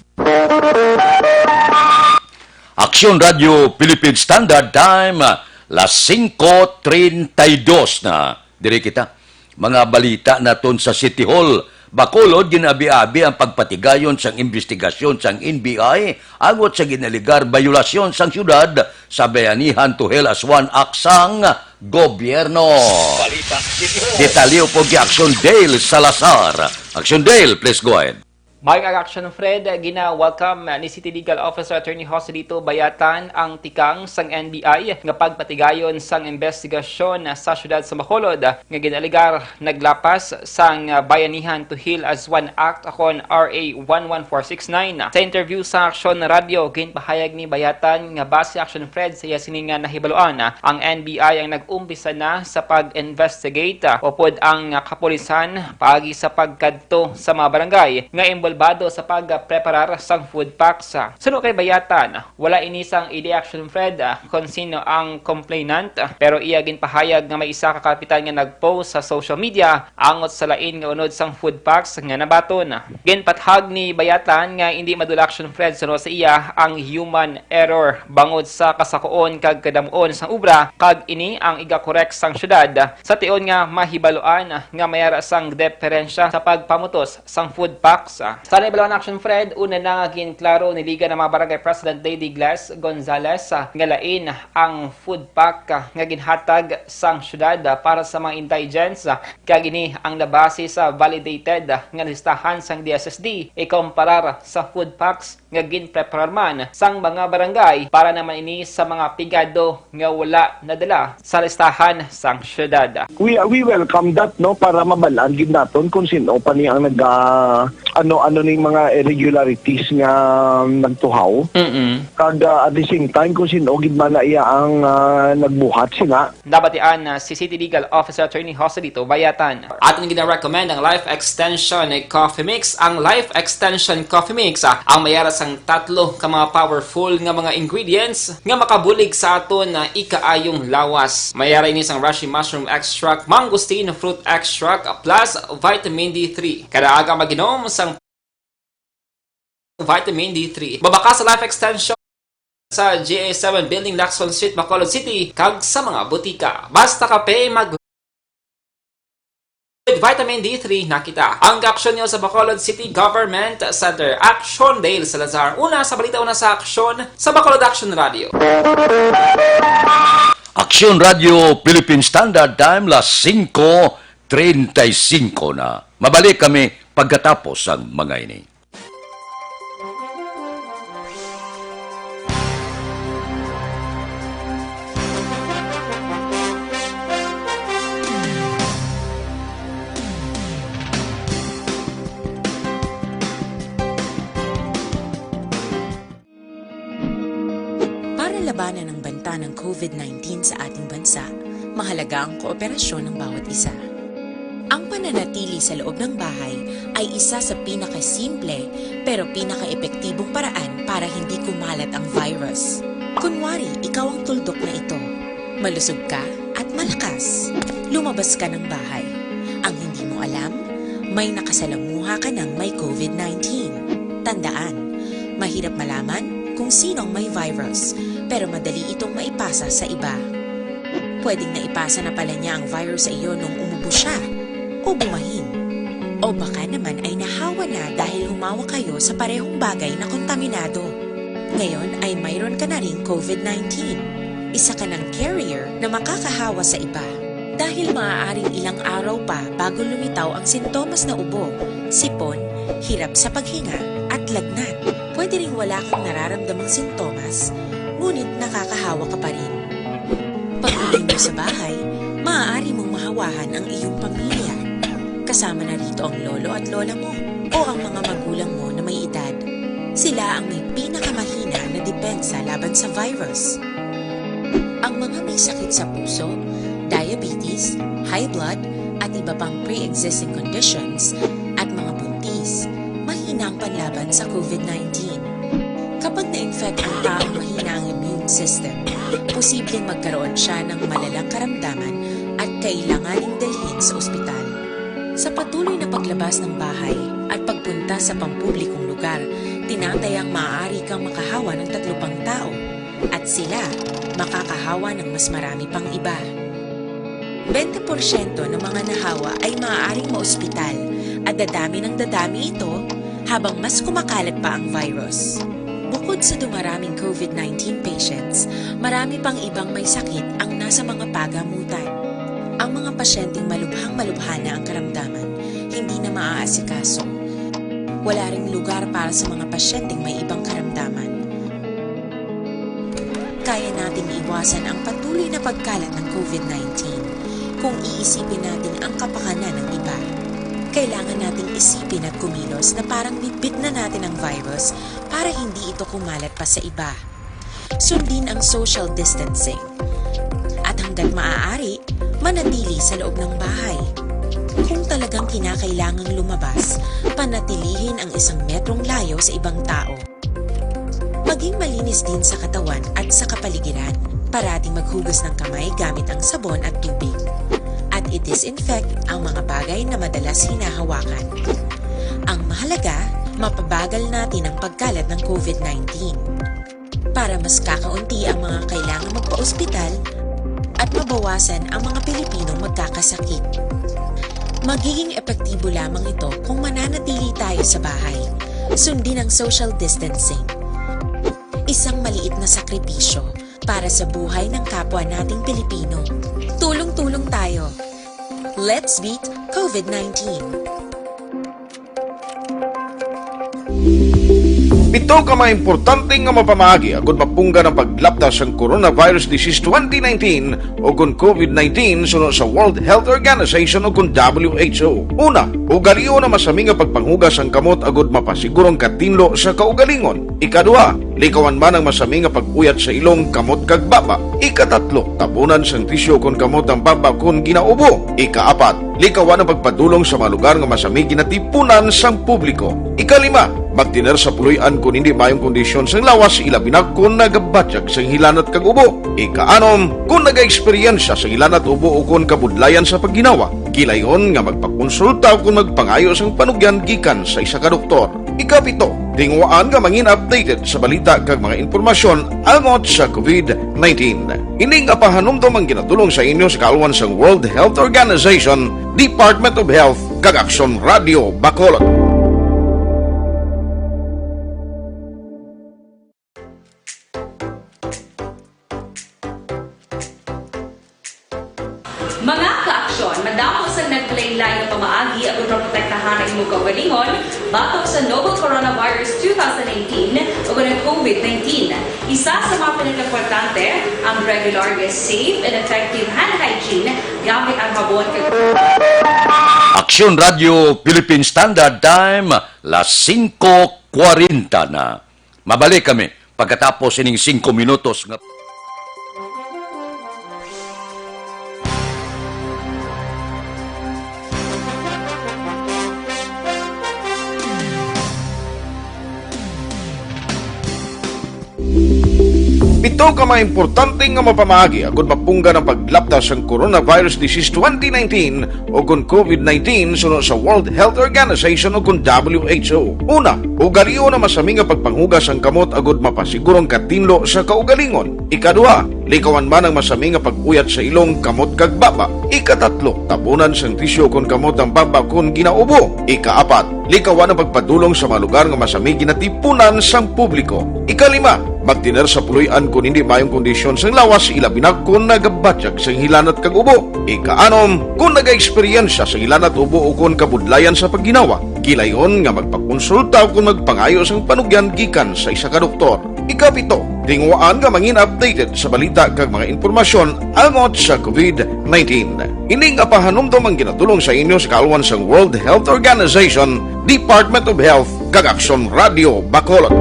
Aksyon Radio Philippine Standard Time, las singko treinta y dos na. Diri kita. Mga balita naton sa City Hall. Bacolod, ginabi-abi ang pagpatigayon sang imbestigasyon sang N B I angot sa ginaligar bayolasyon sang siyudad sa Bayanihan to Hell as One Act sang gobyerno. Detalye pod kay Aksyon Dale Salazar. Aksyon Dale, please go ahead. Maayong aga, Aksyon Fred, gina-welcome ni City Legal Officer Attorney Joselito Bayatan ang tikang sang N B I nga pagpatigayon sang imbestigasyon sa siyudad sa Bacolod nga ginaaligar naglapas sang Bayanihan to Hell as One Act, akon R A one one four six nine. Sa interview sa Aksyon Radio, ginpahayag ni Bayatan nga base, Aksyon Fred, sa iya sini nga nahibaluan, ang N B I ang nag-umpisa na sa pag-investigate, upod ang kapulisan paagi sa pagkadto sa mga barangay nga inbolbado sa pagpreparar sang food packs. Suno kay Bayatan, wala ini sang ideya, Aksyon Fred, ah, kon sino ang complainant, ah, pero iya ginpahayag nga may isa ka kapitan nga nag-post sa social media angot sa lain nga unod sang food packs nga nabaton. Ginpahayag ni Bayatan nga indi madula, Aksyon Fred, suno sa iya ang human error bangod sa kasakuon kag kadam-on sang obra, kag ini ang igakorek sang syudad sa tion nga mahibaluan nga may ara sang deperensya sa pagpamutos sang food packs. Sa nahibaluan, Aksyon Fred, una na nga ginklaro ni Liga nga mga Barangay President Lady Gles Gonzales, ah, nga lain ang food pack, ah, nga ginhatag sang syudad, ah, para sa mga indigents, ah, kag ini ang nabase sa validated, ah, nga listahan sang D S S D ikumparar sa food packs nga ginpreparar man sang mga barangay para naman ini sa mga pigado nga wala nadala sa listahan sang syudad. We, we welcome that, no, para mabalaan gid naton kung sino pa ni ang nag, ah, ano, ano ning mga irregularities nga nagtuhaw. Mm-mm. Kag, ah, at the same time, kung sino gid man na iya ang, ah, nagbuhat sina. Nabatian na si City Legal Officer Attorney Joselito Bayatan. Aton gina-recommend ang Life Extension Coffee Mix. Ang Life Extension Coffee Mix, ah, ang may ara sang tatlo ka mga powerful nga mga ingredients nga makabulig sa aton, ah, ikaayong lawas. May ara ini sang reishi mushroom extract, mangosteen fruit extract, plus vitamin D three. Kada aga mag-inom sang vitamin D three. Mabakas sa Life Extension sa G A seven Building, Lacson Street, Bacolod City, kag sa mga butika. Basta kape, mag with vitamin D three na kita. Ang kaaksyon niyo sa Bacolod City Government Center. Aksyon Dale Salazar. Una sa balita, una sa aksyon sa Bacolod Action Radio. Aksyon Radio Philippine Standard Time, las singko treinta y cinco na. Mabalik kami pagkatapos sang mga ini. Para labanan ang banta ng COVID nineteen sa ating bansa, mahalaga ang kooperasyon ng bawat isa. Ang pananatili sa loob ng bahay ay isa sa pinakasimple pero pinakaepektibong paraan para hindi kumalat ang virus. Kunwari, ikaw ang tuldok na ito. Malusog ka at malakas. Lumabas ka ng bahay. Ang hindi mo alam, may nakasalamuha ka ng may COVID nineteen. Tandaan, mahirap malaman kung sino ang may virus, pero madali itong maipasa sa iba. Pwedeng naipasa na pala niya ang virus sa iyo nung umubo siya o bumahin. O baka naman ay nahawa na dahil humawak kayo sa parehong bagay na kontaminado. Ngayon ay mayroon ka na ring COVID nineteen. Isa ka ng carrier na makakahawa sa iba. Dahil maaaring ilang araw pa bago lumitaw ang sintomas na ubo, sipon, hirap sa paghinga, at lagnat. Pwede ring wala kang nararamdamang sintomas, ngunit nakakahawa ka pa rin. Pag-uwi mo sa bahay, maaari mong mahawahan ang iyong pamilya, kasama na rito ang lolo at lola mo o ang mga magulang mo na may edad. Sila ang may pinakamahina na depensa laban sa virus. Ang mga may sakit sa puso, diabetes, high blood, at iba pang pre-existing conditions, at mga buntis, mahina ang panlaban sa COVID nineteen. Kapag na-infect ang taong mahina ang immune system, posibleng magkaroon siya ng malalang karamdaman at kailanganing dalhin sa ospital. Sa patuloy na paglabas ng bahay at pagpunta sa pampublikong lugar, tinatayang maaari kang makahawa ng tatlo pang tao at sila makakahawa ng mas marami pang iba. Bente porsyento ng mga nahawa ay maaaring maospital at dadami ng dadami ito habang mas kumakalat pa ang virus. Bukod sa dumaraming COVID nineteen patients, marami pang ibang may sakit ang nasa mga pagamutan. Ang mga pasyenteng malubhang-malubha na ang karamdaman, hindi na maaasikaso. Wala ring lugar para sa mga pasyenteng may ibang karamdaman. Kaya nating iwasan ang patuloy na pagkalat ng COVID nineteen kung iisipin natin ang kapakanan ng iba. Kailangan nating isipin at kumilos na parang bitbit na natin ang virus para hindi ito kumalat pa sa iba. Sundin ang social distancing. At hanggat maaari, manatili sa loob ng bahay. Kung talagang kinakailangang lumabas, panatilihin ang isang metrong layo sa ibang tao. Maging malinis din sa katawan at sa kapaligiran. Parating maghugas ng kamay gamit ang sabon at tubig. At i-disinfect ang mga bagay na madalas hinahawakan. Ang mahalaga, mapabagal natin ang pagkalat ng COVID nineteen para mas kakaunti ang mga kailangang magpa-ospital at mabawasan ang mga Pilipinong magkakasakit. Magiging epektibo lamang ito kung mananatili tayo sa bahay. Sundin ang social distancing. Isang maliit na sakripisyo para sa buhay ng kapwa nating Pilipino. Tulong-tulong tayo. Let's beat COVID nineteen. Pito ka mga importante nga mapamaagi agud mapunggan ang paglapta sang coronavirus disease twenty nineteen o kon COVID nineteen suno sa World Health Organization o kon W H O. Una, ugalion ang masami nga pagpanghugas sang kamot agud mapasiguro ang katinlo sa kaugalingon. Ikaduha, likawan man ang masami nga pag-uyat sa ilong, kamot kag baba. Ikatatlo, tabunan sang tisyu kon kamot ang baba kon ginaubo. Ikaapat, likawan ang pagpadulong sa mga lugar nga masami ginatipunan sang publiko. Ikalima, magtener sa puloy-an kon hindi maayong kondisyon sang lawas, ilabi na kon nagabatyag sang hilanat kag ubo. Ikaanom, kon nagaeksperyensya sang hilanat, ubo ukon kabudlayan sa pagginawa, gilayon nga magpakonsulta kon magpangayo sang panugyan gikan sa isa ka doktor. Ikapito, tinguhaan nga mangin updated sa balita kag mga impormasyon angot sa COVID nineteen. Ini nga pahanumdom ang ginatulong sa inyo sa kaalwan sang World Health Organization, Department of Health, kag Aksyon Radio Bacolod. Mga ka-aksyon, madamo sang naglain-lain nga pamaagi agud maprotektahan ang imong kaugalingon batok sa novel coronavirus two thousand nineteen ug ang COVID nineteen. Isa sa mga pinakaimportante ang regular nga safe and effective hand hygiene gamit ang habon kag Aksyon Radio Philippine Standard Time, las singko kwarenta na. Mabalik kami pagkatapos ining singko minutos nga Pito ka mga importante nga mapamaagi agud mapunggan ang paglapta sang coronavirus disease twenty nineteen o kon COVID nineteen suno sa World Health Organization o kon W H O. Una, ugalion ang masami nga pagpanghugas sang kamot agud mapasiguro ang katinlo sa kaugalingon. Ikaduha, likawan man ang masami nga pag-uyat sa ilong, kamot kag baba. Ikatatlo, tabunan sang tisyu kon kamot ang baba kon ginaubo. Ikaapat, likawan ang pagpadulong sa mga lugar nga masami ginatipunan sang publiko. Ikalima, Magtener sa puloy-an kon hindi maayong kondisyon sang lawas, ilabi na kon nagabatyag sang hilanat kag ubo. Ikaanom, kon nagaeksperyensya sang hilanat, ubo, o kon kabudlayan sa pagginawa, gilayon nga magpakonsulta o kon magpangayo sang panugyan gikan sa isa ka doktor. Ikapito, tinguhaan nga mangin updated sa balita kag mga impormasyon angot sa COVID nineteen. Ini nga pahanumdom ang ginatulong sa inyo sa kaalwan sang World Health Organization, Department of Health, kag Aksyon Radio Bacolod.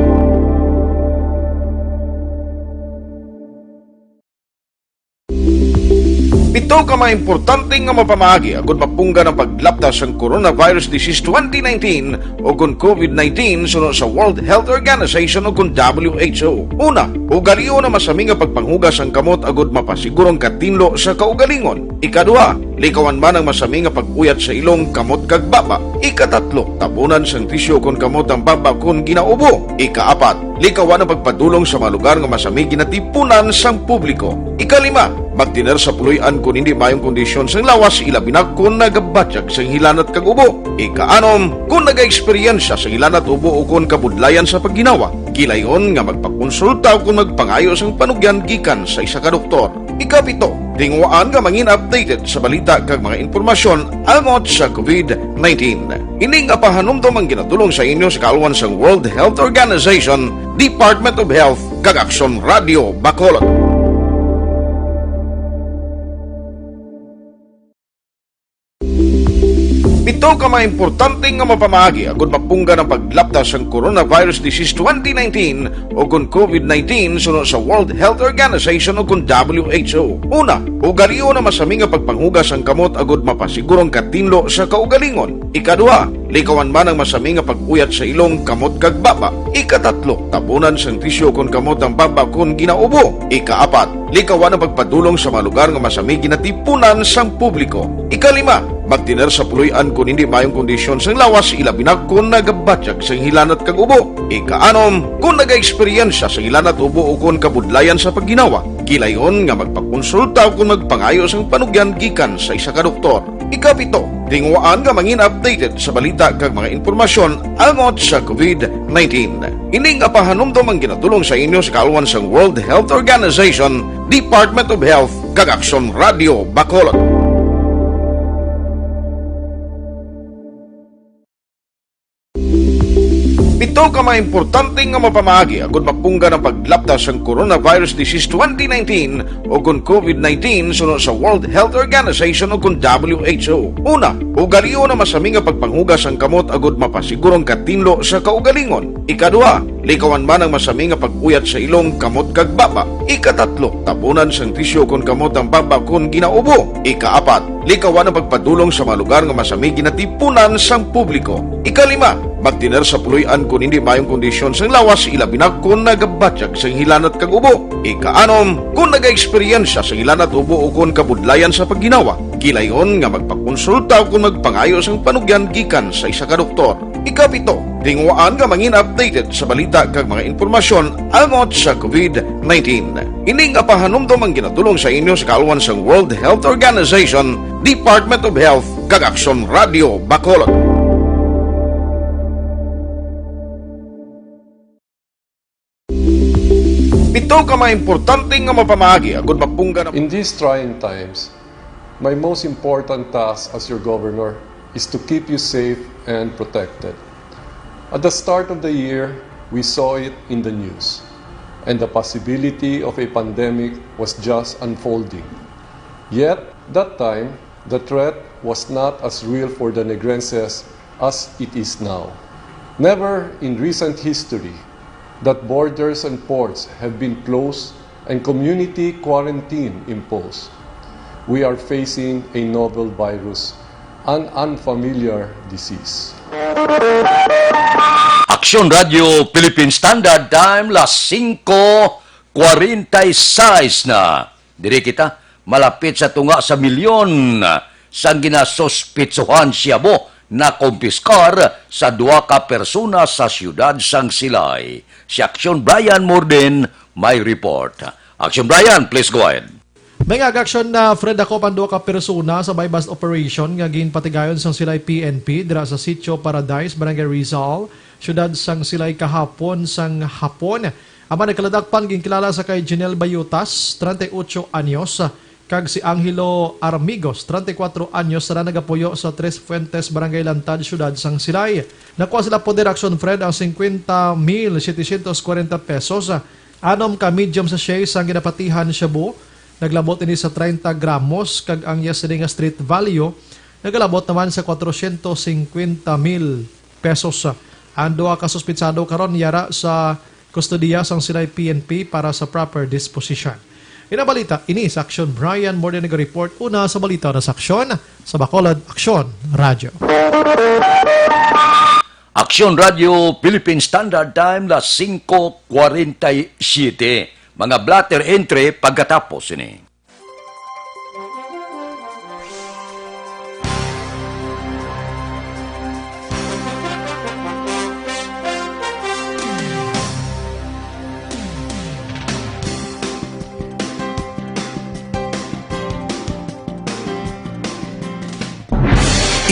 Pito ka mga importante nga mapamaagi agud mapunggan ang paglapta sang coronavirus disease twenty nineteen o kon COVID nineteen suno sa World Health Organization o kon W H O. Una, ugalion ang masami nga pagpanghugas sang kamot agud mapasiguro ang katinlo sa kaugalingon. Ikaduha, likawan man ang masami nga pag-uyat sa ilong, kamot, kag baba. Ikatatlo, tabunan sang tisyu kon kamot ang baba kon ginaubo. Ikaapat, likawan ang pagpadulong sa mga lugar nga masami ginatipunan sang publiko. Ikalima, magtener sa puloy-an kon hindi maayong kondisyon sang lawas, ilabi na kon nagabatyag sang hilanat kag ubo. Ikaanom, kon nagaeksperyensya sang hilanat, ubo, o kon kabudlayan sa pagginawa, gilayon nga magpakonsulta o kon magpangayo sang panugyan gikan sa isa ka doktor. Ikapito, tinguhaan nga mangin updated sa balita kag mga impormasyon angot sa COVID nineteen. Ini nga pahanumdom ang ginatulong sa inyo sa kaalwan sang World Health Organization, Department of Health, kag Aksyon Radio Bacolod. Pito ka mga importante nga mapamaagi agud mapunggan ang paglapta sang coronavirus disease twenty nineteen o kon COVID nineteen suno sa World Health Organization o kon W H O. Una, ugalion ang masami nga pagpanghugas sang kamot agud mapasiguro ang katinlo sa kaugalingon. Ikaduha, likawan man ang masami nga pag-uyat sa ilong, kamot, kag baba. Ikatatlo, tabunan sang tisyu kon kamot ang baba kon ginaubo. Ikaapat, likawan ang pagpadulong sa mga lugar nga masami ginatipunan sang publiko. Ikalima, magtener sa puloy-an kon hindi maayong kondisyon sang lawas, ilabi na kon nagabatyag sang hilanat kag ubo. Ikaanom, kon nagaeksperyensya sang hilanat, ubo, o kon kabudlayan sa pagginawa, gilayon nga magpakonsulta o kon magpangayo sang panugyan gikan sa isa ka doktor. Ikapito, tinguhaan nga mangin updated sa balita kag mga impormasyon angot sa COVID nineteen. Ini nga pahanumdom ang ginatulong sa inyo sa kaalwan sang World Health Organization, Department of Health, kag Aksyon Radio Bacolod. Pito ka mga importante nga mapamaagi agud mapunggan ang paglapta sang coronavirus disease twenty nineteen o kon COVID nineteen suno sa World Health Organization o kon W H O. Una, ugalion ang masami nga pagpanghugas sang kamot agud mapasiguro ang katinlo sa kaugalingon. Ikaduha, likawan man ang masami nga pag-uyat sa ilong, kamot, kag baba. Ikatatlo, tabunan sang tisyu kon kamot ang baba kon ginaubo. Ikaapat, likawan ang pagpadulong sa mga lugar nga masami ginatipunan sang publiko. Ikalima, magtener sa puloy-an kon hindi maayong kondisyon sang lawas, ilabi na kon nagabatyag sang hilanat kag ubo. Ikaanom, kon nagaeksperyensya sang hilanat, ubo, o kon kabudlayan sa pagginawa, gilayon nga magpakonsulta o kon magpangayo sang panugyan gikan sa isa ka doktor. Ikapito, tinguhaan nga mangin updated sa balita kag mga impormasyon angot sa COVID nineteen. Ini nga pahanumdom ang ginatulong sa inyo sa kaalwan sang World Health Organization, Department of Health, kag Aksyon Radio Bacolod. Pito ka mga importante nga mapamaagi agud mapunggan ang In these trying times, my most important task as your governor is to keep you safe and protected. At the start of the year, we saw it in the news, and the possibility of a pandemic was just unfolding. Yet, that time, the threat was not as real for the Negrenses as it is now. Never in recent history that borders and ports have been closed and community quarantine imposed. We are facing a novel virus, an unfamiliar disease. Aksyon Radio Philippine Standard Time, las singko kwarenta y seis na. Diri kita, malapit sa tunga sa milyon sang ginasuspitsuhan shabu nakumpiskar sa duha ka persona sa siyudad sang Silay. Si Aksyon Brian Morden may report. Aksyon Brian, please go ahead. May nga aksyon na, Fred, ako ang duha ka persona sa buy-bust operation nga ginpatigayon sang Silay P N P dira sa Sitio Paradise, Barangay Rizal, siyudad sang Silay kahapon sang hapon. Ang mga nagkaladakpan ginkilala sa kay Janelle Bayutas, treinta y ocho anyos, kag si Angelo Armigos, treinta y cuatro anyos, sila nagapuyo sa Tres Fuentes, Barangay Lantad, Siyudad sang Silay. Nakuha sila poder, Action Fred, ang cincuenta mil setecientos cuarenta pesos, anom ka medium sachet sang ginapatihan shabu. Naglabot ini sa treinta gramos, kag ang iya sini nga street value nagalabot naman sa cuatrocientos cincuenta mil pesos. Ang duha ka suspitsado karon yara sa kustodiya sang Silay P N P para sa proper disposition. Inabalita ini sa Aksyon. Brian Morden nag-report una sa balita na sa Aksyon, sa Bacolod, Aksyon Radyo. Aksyon Radyo Philippine Standard Time, las singko kwarenta y siyete. Mga blotter entry pagkatapos ini.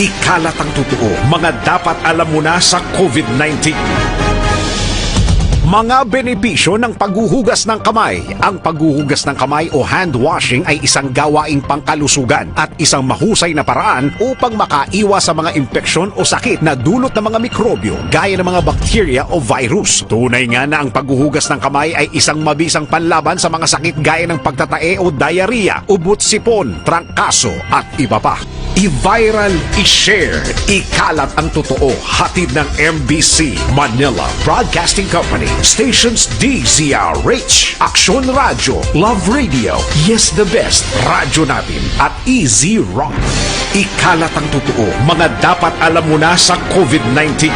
Ikalat ang totoo, mga dapat alam mo na sa COVID nineteen. Mga benepisyo ng paghuhugas ng kamay. Ang paghuhugas ng kamay o hand washing ay isang gawaing pangkalusugan at isang mahusay na paraan upang makaiwas sa mga impeksyon o sakit na dulot ng mga mikrobyo gaya ng mga bakterya o virus. Tunay nga na ang paghuhugas ng kamay ay isang mabisang panlaban sa mga sakit gaya ng pagtatae o diarrhea, ubot sipon, trangkaso, at iba pa. I-viral, i-share, ikalat ang totoo. Hatid ng M B C, Manila Broadcasting Company, stations D Z R H, Aksyon Radyo, Love Radio, Yes the Best, Radyo Natin, at Easy Rock. Ikalat ang totoo, mga dapat alam mo na sa COVID nineteen.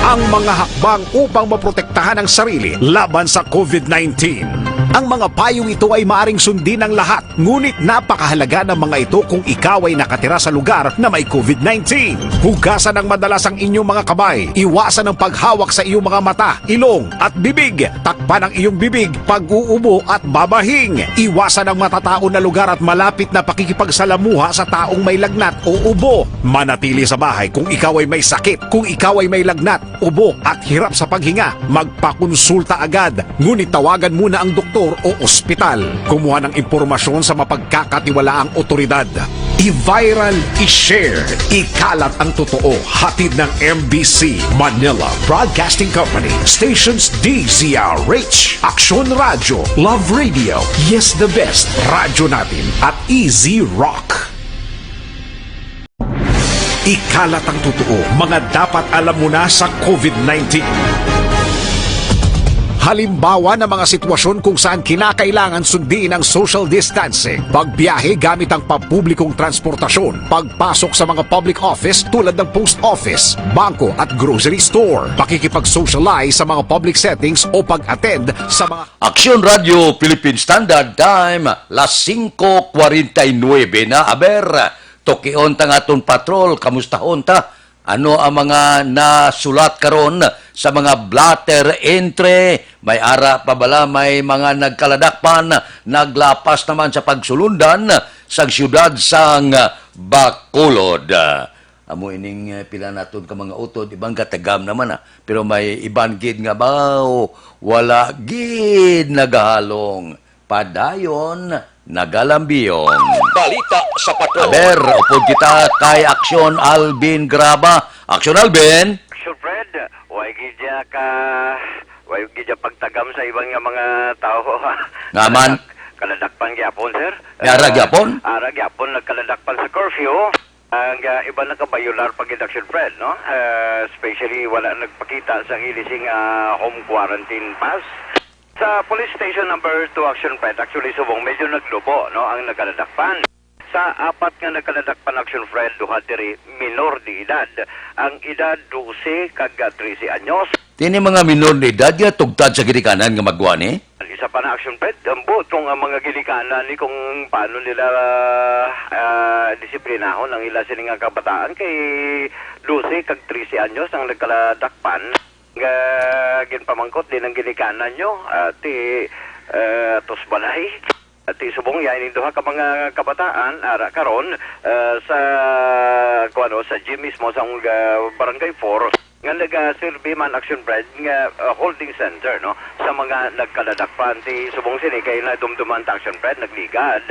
Ang mga hakbang upang maprotektahan ang sarili laban sa COVID nineteen. Ang mga payong ito ay maaring sundin ng lahat, ngunit napakahalaga ng mga ito kung ikaw ay nakatira sa lugar na may COVID nineteen. Hugasan ng madalas ang inyong mga kamay. Iwasan ang paghawak sa iyong mga mata, ilong, at bibig. Takpan ang iyong bibig pag-uubo at babahing. Iwasan ang matataon na lugar at malapit na pakikipagsalamuha sa taong may lagnat o ubo. Manatili sa bahay kung ikaw ay may sakit. Kung ikaw ay may lagnat, ubo, at hirap sa paghinga, magpakonsulta agad. Ngunit tawagan muna ang doktor o ospital. Kumuha ng impormasyon sa mapagkakatiwalaang otoridad. I-viral, i-share, ikalat ang totoo. Hatid ng M B C, Manila Broadcasting Company, stations D Z R H, Aksyon Radyo, Love Radio, Yes the Best, Radyo Natin, at Easy Rock. Ikalat ang totoo, mga dapat alam mo na sa COVID nineteen. Halimbawa ng mga sitwasyon kung saan kinakailangan sundin ang social distancing, pagbiyahe gamit ang pampublikong transportasyon, pagpasok sa mga public office tulad ng post office, bangko at grocery store, pakikipag-socialize sa mga public settings o pag-attend sa mga Aksyon Radyo Philippine Standard Time, las singko kwarenta y nuebe na. Aber, tukion ta nga aton patrol, kamustahon ta. Ano ang mga nasulat karon sa mga blotter entry? May ara pa bala, may mga nagkaladakpan, naglapas naman sa pagsulundan sa siyudad sang Bacolod. Amo ining, eh, pila naton ka mga utod, iban katagam naman, ah. Pero may iban gid nga baw, wala gid nagahalong. Padayon, nagalambiyong. Balita sa patrol. Aber, upod kita kay Aksyon Alvin Graba. Aksyon Alvin! Aksyon Fred, way gid ya ka, way gid ya pagtagam sa iban nga mga tawo, ha? Nga man. Kaladak-, kaladakpan gyapon, sir. May ara gyapon? Ah, ara gyapon, nagkaladakpan sa curfew. Ang, ah, iban nakabayular pa gid, Aksyon Fred, no? Ah, especially wala nagpakita sa ilisin nga home quarantine pass. Sa police station number two, Aksyon Fred, actually, subong medyo naglubo, no, ang nakaladakpan. Sa apat nga nakaladakpan, Aksyon Fred, duha diri minor de edad. Ang edad, dose kag trese anyos. Tini mga minor de edad nga tugtad sa ginikanan nga magwa ni? Isa pa na, Aksyon Fred, ang buot kung ang mga ginikanan ni kung paano nila, ah, disiplinahon ang ila sini nga kabataan kay dose kag trese anyos ang nagkaladakpan. Nga ginpamangkot din ang ginikanan nyo, ah, ti, ah, Tos Balay. Ti subong ya ining duha ka mga kabataan, ara karon, ah, sa, kuwano, sa gym mismo sa, ah, Barangay four. nga nagaserbi man, Action Fred, nga, ah, holding center, no, sa mga nagkaladakpan. Ti subong sini kay nadumduman ta, Action Fred, nagligad.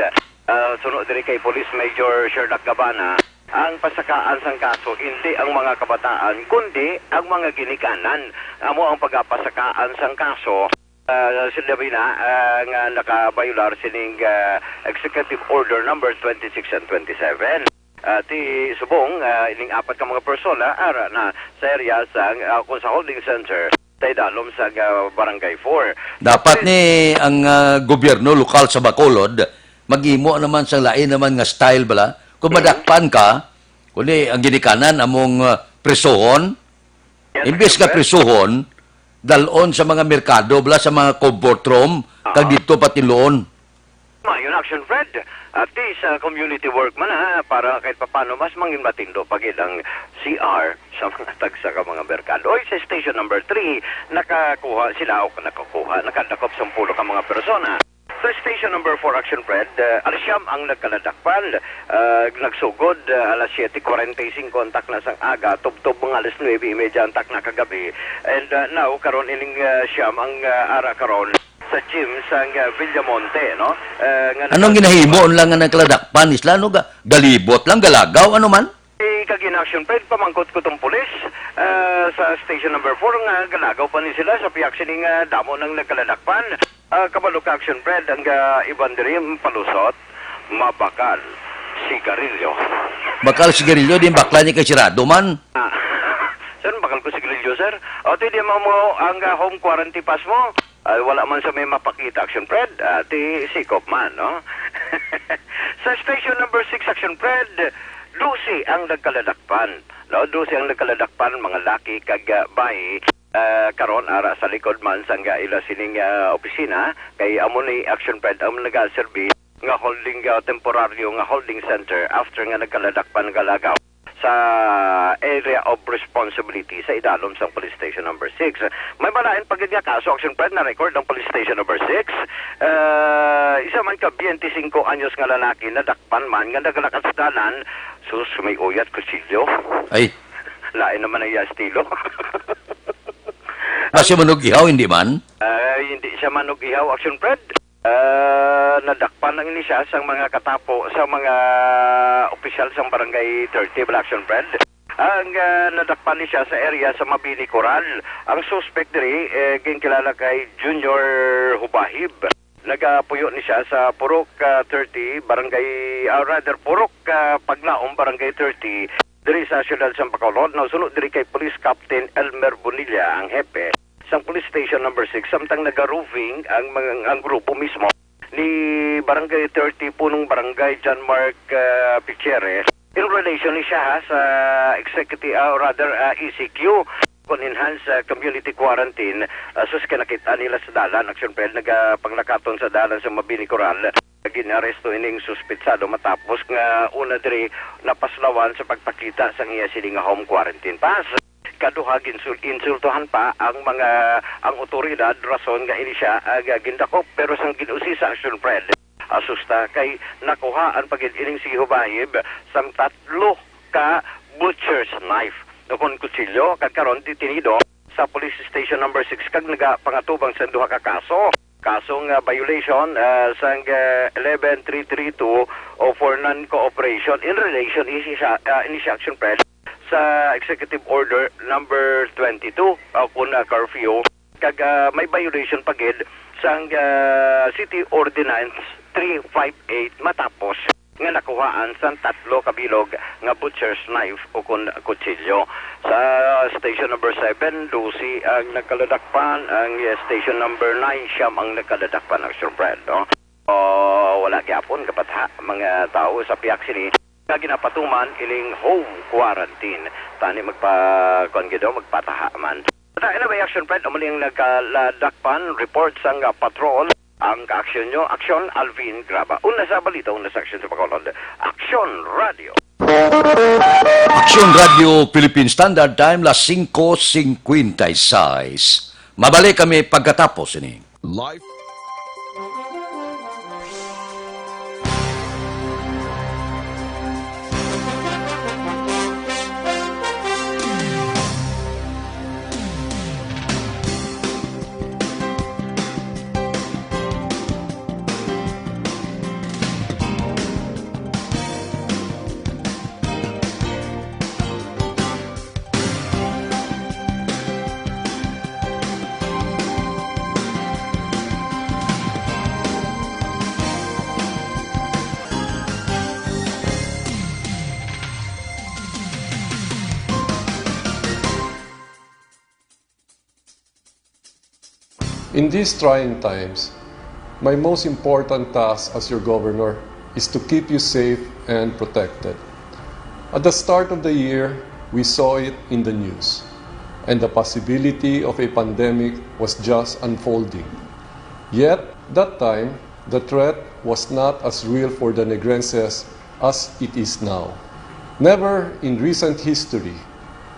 Ah, suno diri kay Police Major Sherlock Gabana, ang pasakaan sang kaso hindi ang mga kabataan, kundi ang mga ginikanan. Amo ang pagapasakaan sang kaso. Ah, sila bina, ah, nga nakabayular sining, ah, Executive Order number twenty-six and twenty-seven. Ah, ti subong, ah, ining apat ka mga persona ara na sa area sa, ah, kung sa holding center sa idalom sa, ah, Barangay four. Dapat ni ang, ah, gobyerno lokal sa Bacolod maghimo naman sang lain naman nga style bala. Kung Mhm. madakpan ka, kundi ang ginikanan among, ah, prisuhon, Yes, imbes nga Sir. prisuhon, dalon sa mga merkado bala, sa mga comfort room, Ah. kag dito patiloon. Maayo na, Action Fred. At least, ah, community work man, ha, para kahit papano mas mangin matindo pa gid ang C R sa mga tagsa ka mga merkado. Oy, sa station number three, nakakuha sila o nakakuha, nakadakop sa pulo ka mga persona. Sa station number four, Action Fred, ah, alas siyam ang nagkaladakpan. Ah, nagsugod, ah, alas siete cuarenta y cinco ang takna sang aga, tubtob mga alas nuebe y media ang takna kagabi. And, ah, now, karon ining, ah, siyam ang, ah, ara karon sa gym sang, ah, Villamonte, no? Ah, nga Anong nag- ginahimo lang nga nagkaladakpan, isla? Ano ga-, galibot lang, galagaw, ano man? Eh, kag in action, Fred, pamangkot ko tong pulis, ah, sa station number four nga galagaw pa ni sila sa pihak sini nga damo nang nagkaladakpan. Ah, kabalo ka, action, Fred, ang, ah, iban diri, mm, palusot, mabakal sigarilyo. Bakal sigarilyo, di bakla ni kay sirado man. Ah. Sir, bakal ko sigarilyo, sir. O, ti di mo mo ang, ah, home quarantine pass mo? Ay, wala man sa may mapakita, action, Fred. Ah, ti sikop man, no? Sa station number six, action, Fred, dose ang nagkaladakpan. No, dose ang nagkaladakpan, mga laki kag, ah, bayi. Ah, karon, ara sa likod man sang, ah, ila sining, ah, opisina, kay amo ni action, Fred, ang nagaserbi nga holding, ah, temporaryo nga holding center after nga nagkaladakpan nga lagaw sa area of responsibility sa idalom sang Police Station number six. May malain pa gid nga kaso, action, Fred, na record ang Police Station number six. Ah, isa man ka twenty-cinco anyos nga lalaki nadakpan man nga nagalakad sa dalan, sus, may uyat, kutsilyo. Ay. Lain naman ang iya estilo. Basi manug-ihaw, hindi man? Ah, hindi siya manug-ihaw, action, Fred. Ah, nadakpan lang ini siya sang mga katapo sa mga opisyal sang Barangay thirty, bala, action, Fred. Ang, ah, nadakpan ni siya sa area sa Mabini, Coral. Ang suspect diri, eh, ginkilala kay Junior Hubahib. Nagapuyo ni siya sa Purok, ah, thirty, Barangay, ah, rather, Purok, ah, Paglaom, Barangay thirty, diri sa siyudad sa Bacolod. Nasuno diri kay Police Captain Elmer Bonilla, ang hepe sang Police Station number six, samtang naga-roving ang mga, ang grupo mismo ni Barangay thirty, punong barangay John Mark, ah, Pichere. In relation ni siya, ha, sa executive, ah, or rather, ah, E C Q, kon enhanced, ah, community quarantine, ah, sus, kay nakita nila sa dalan, action, Fred, nagapanglakaton sa dalan sa Mabini, Coral. Ginaresto ining suspetsado matapos nga una diri napaslawan sa pagpakita sang iya sini nga home quarantine pass. Kaduha, ginsul-, insultuhan pa ang mga, ang otoridad, rason nga ini siya, ah, nga gindakop. Pero sang gin-usisa, action, Fred, asusta kay nakuhaan pa gid ining si Hubahib sang tatlo ka butcher's knife o kon kutsilyo, kag karon detenido sa Police Station number six kag nagapangatubang sa duha ka kaso. Kaso nga violation, ah, sang, ah, eleven three three two o for non-cooperation in relation ini siya, ah, ini siya, action, Fred, sa Executive Order number twenty-two, ah, kun, ah, curfew, kag, ah, may violation pa gid sang, ah, City Ordinance three five eight matapos nga nakuhaan sang tatlo ka bilog nga butcher's knife o kun kutsilyo. Sa station number seven, dose ang nagkaladakpan, ang, eh, station number nine, siyam ang nagkaladakpan, action, Fred, no? O, wala gyapon kabatha mga tawo sa pihak sini nga ginapatuman ining home quarantine. Tani magpa-, kuwan gid daw, magpataha man. But, uh, anyway, action, Fred, amo ni ang nagkaladakpan, report sang, uh, patrol. Ang ka-action nyo, action, Alvin Graba. Una sa balita, una sa action sa Bacolod. Action Radio. Action Radio Philippine Standard Time, las singko singkwenta y seis. Mabalik kami pagkatapos ini. Life. In these trying times, my most important task as your governor is to keep you safe and protected. At the start of the year, we saw it in the news, and the possibility of a pandemic was just unfolding. Yet, that time, the threat was not as real for the Negrenses as it is now. Never in recent history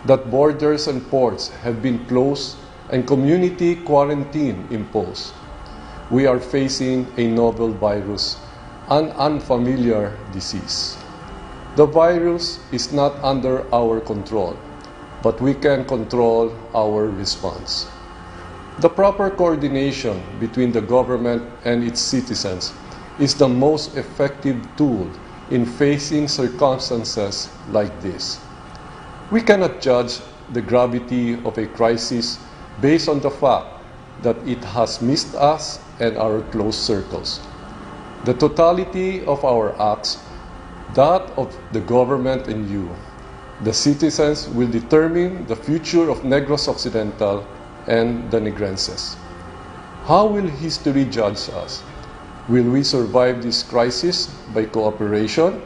that borders and ports have been closed and community quarantine imposed. We are facing a novel virus, an unfamiliar disease. The virus is not under our control, but we can control our response. The proper coordination between the government and its citizens is the most effective tool in facing circumstances like this. We cannot judge the gravity of a crisis based on the fact that it has missed us and our close circles. The totality of our acts, that of the government and you, the citizens, will determine the future of Negros Occidental and the Negrenses. How will history judge us? Will we survive this crisis by cooperation,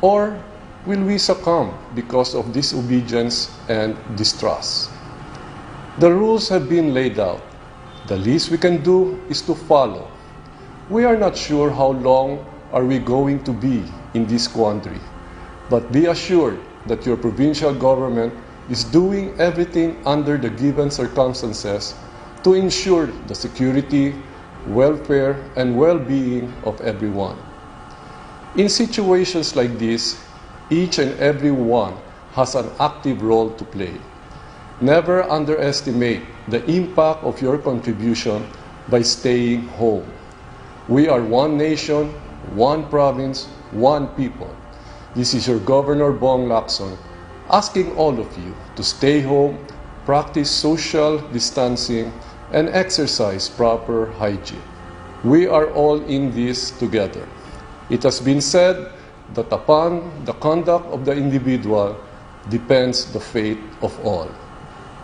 or will we succumb because of disobedience and distrust? The rules have been laid out. The least we can do is to follow. We are not sure how long are we going to be in this quandary, but be assured that your provincial government is doing everything under the given circumstances to ensure the security, welfare, and well-being of everyone. In situations like this, each and every one has an active role to play. Never underestimate the impact of your contribution by staying home. We are one nation, one province, one people. This is your Governor Bong Lacson, asking all of you to stay home, practice social distancing, and exercise proper hygiene. We are all in this together. It has been said that upon the conduct of the individual depends the fate of all.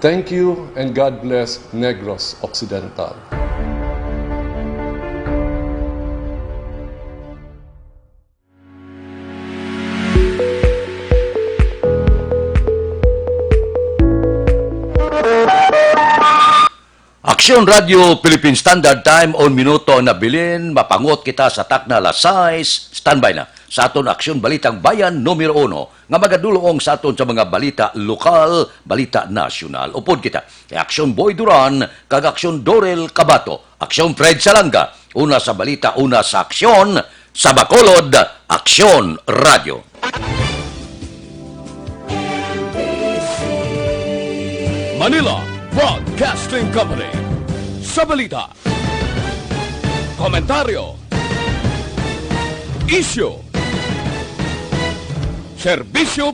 Thank you and God bless Negros Occidental. Aksyon Radio Philippine Standard Time, un minuto ang nabilin, mapangot kita sa takna alas sais, standby na sa aton Aksyon Balitang Bayan numero uno, nga magadulong sa aton sa mga balita lokal, balita nasyonal. Upod kita kay Aksyon Boy Duran kag Aksyon Dorel Cabato. Aksyon Fred Salanga, una sa balita, una sa aksyon, sa Bacolod, Aksyon Radio. Manila Broadcasting Company. Sa balita, komentaryo, isyu, serbisyo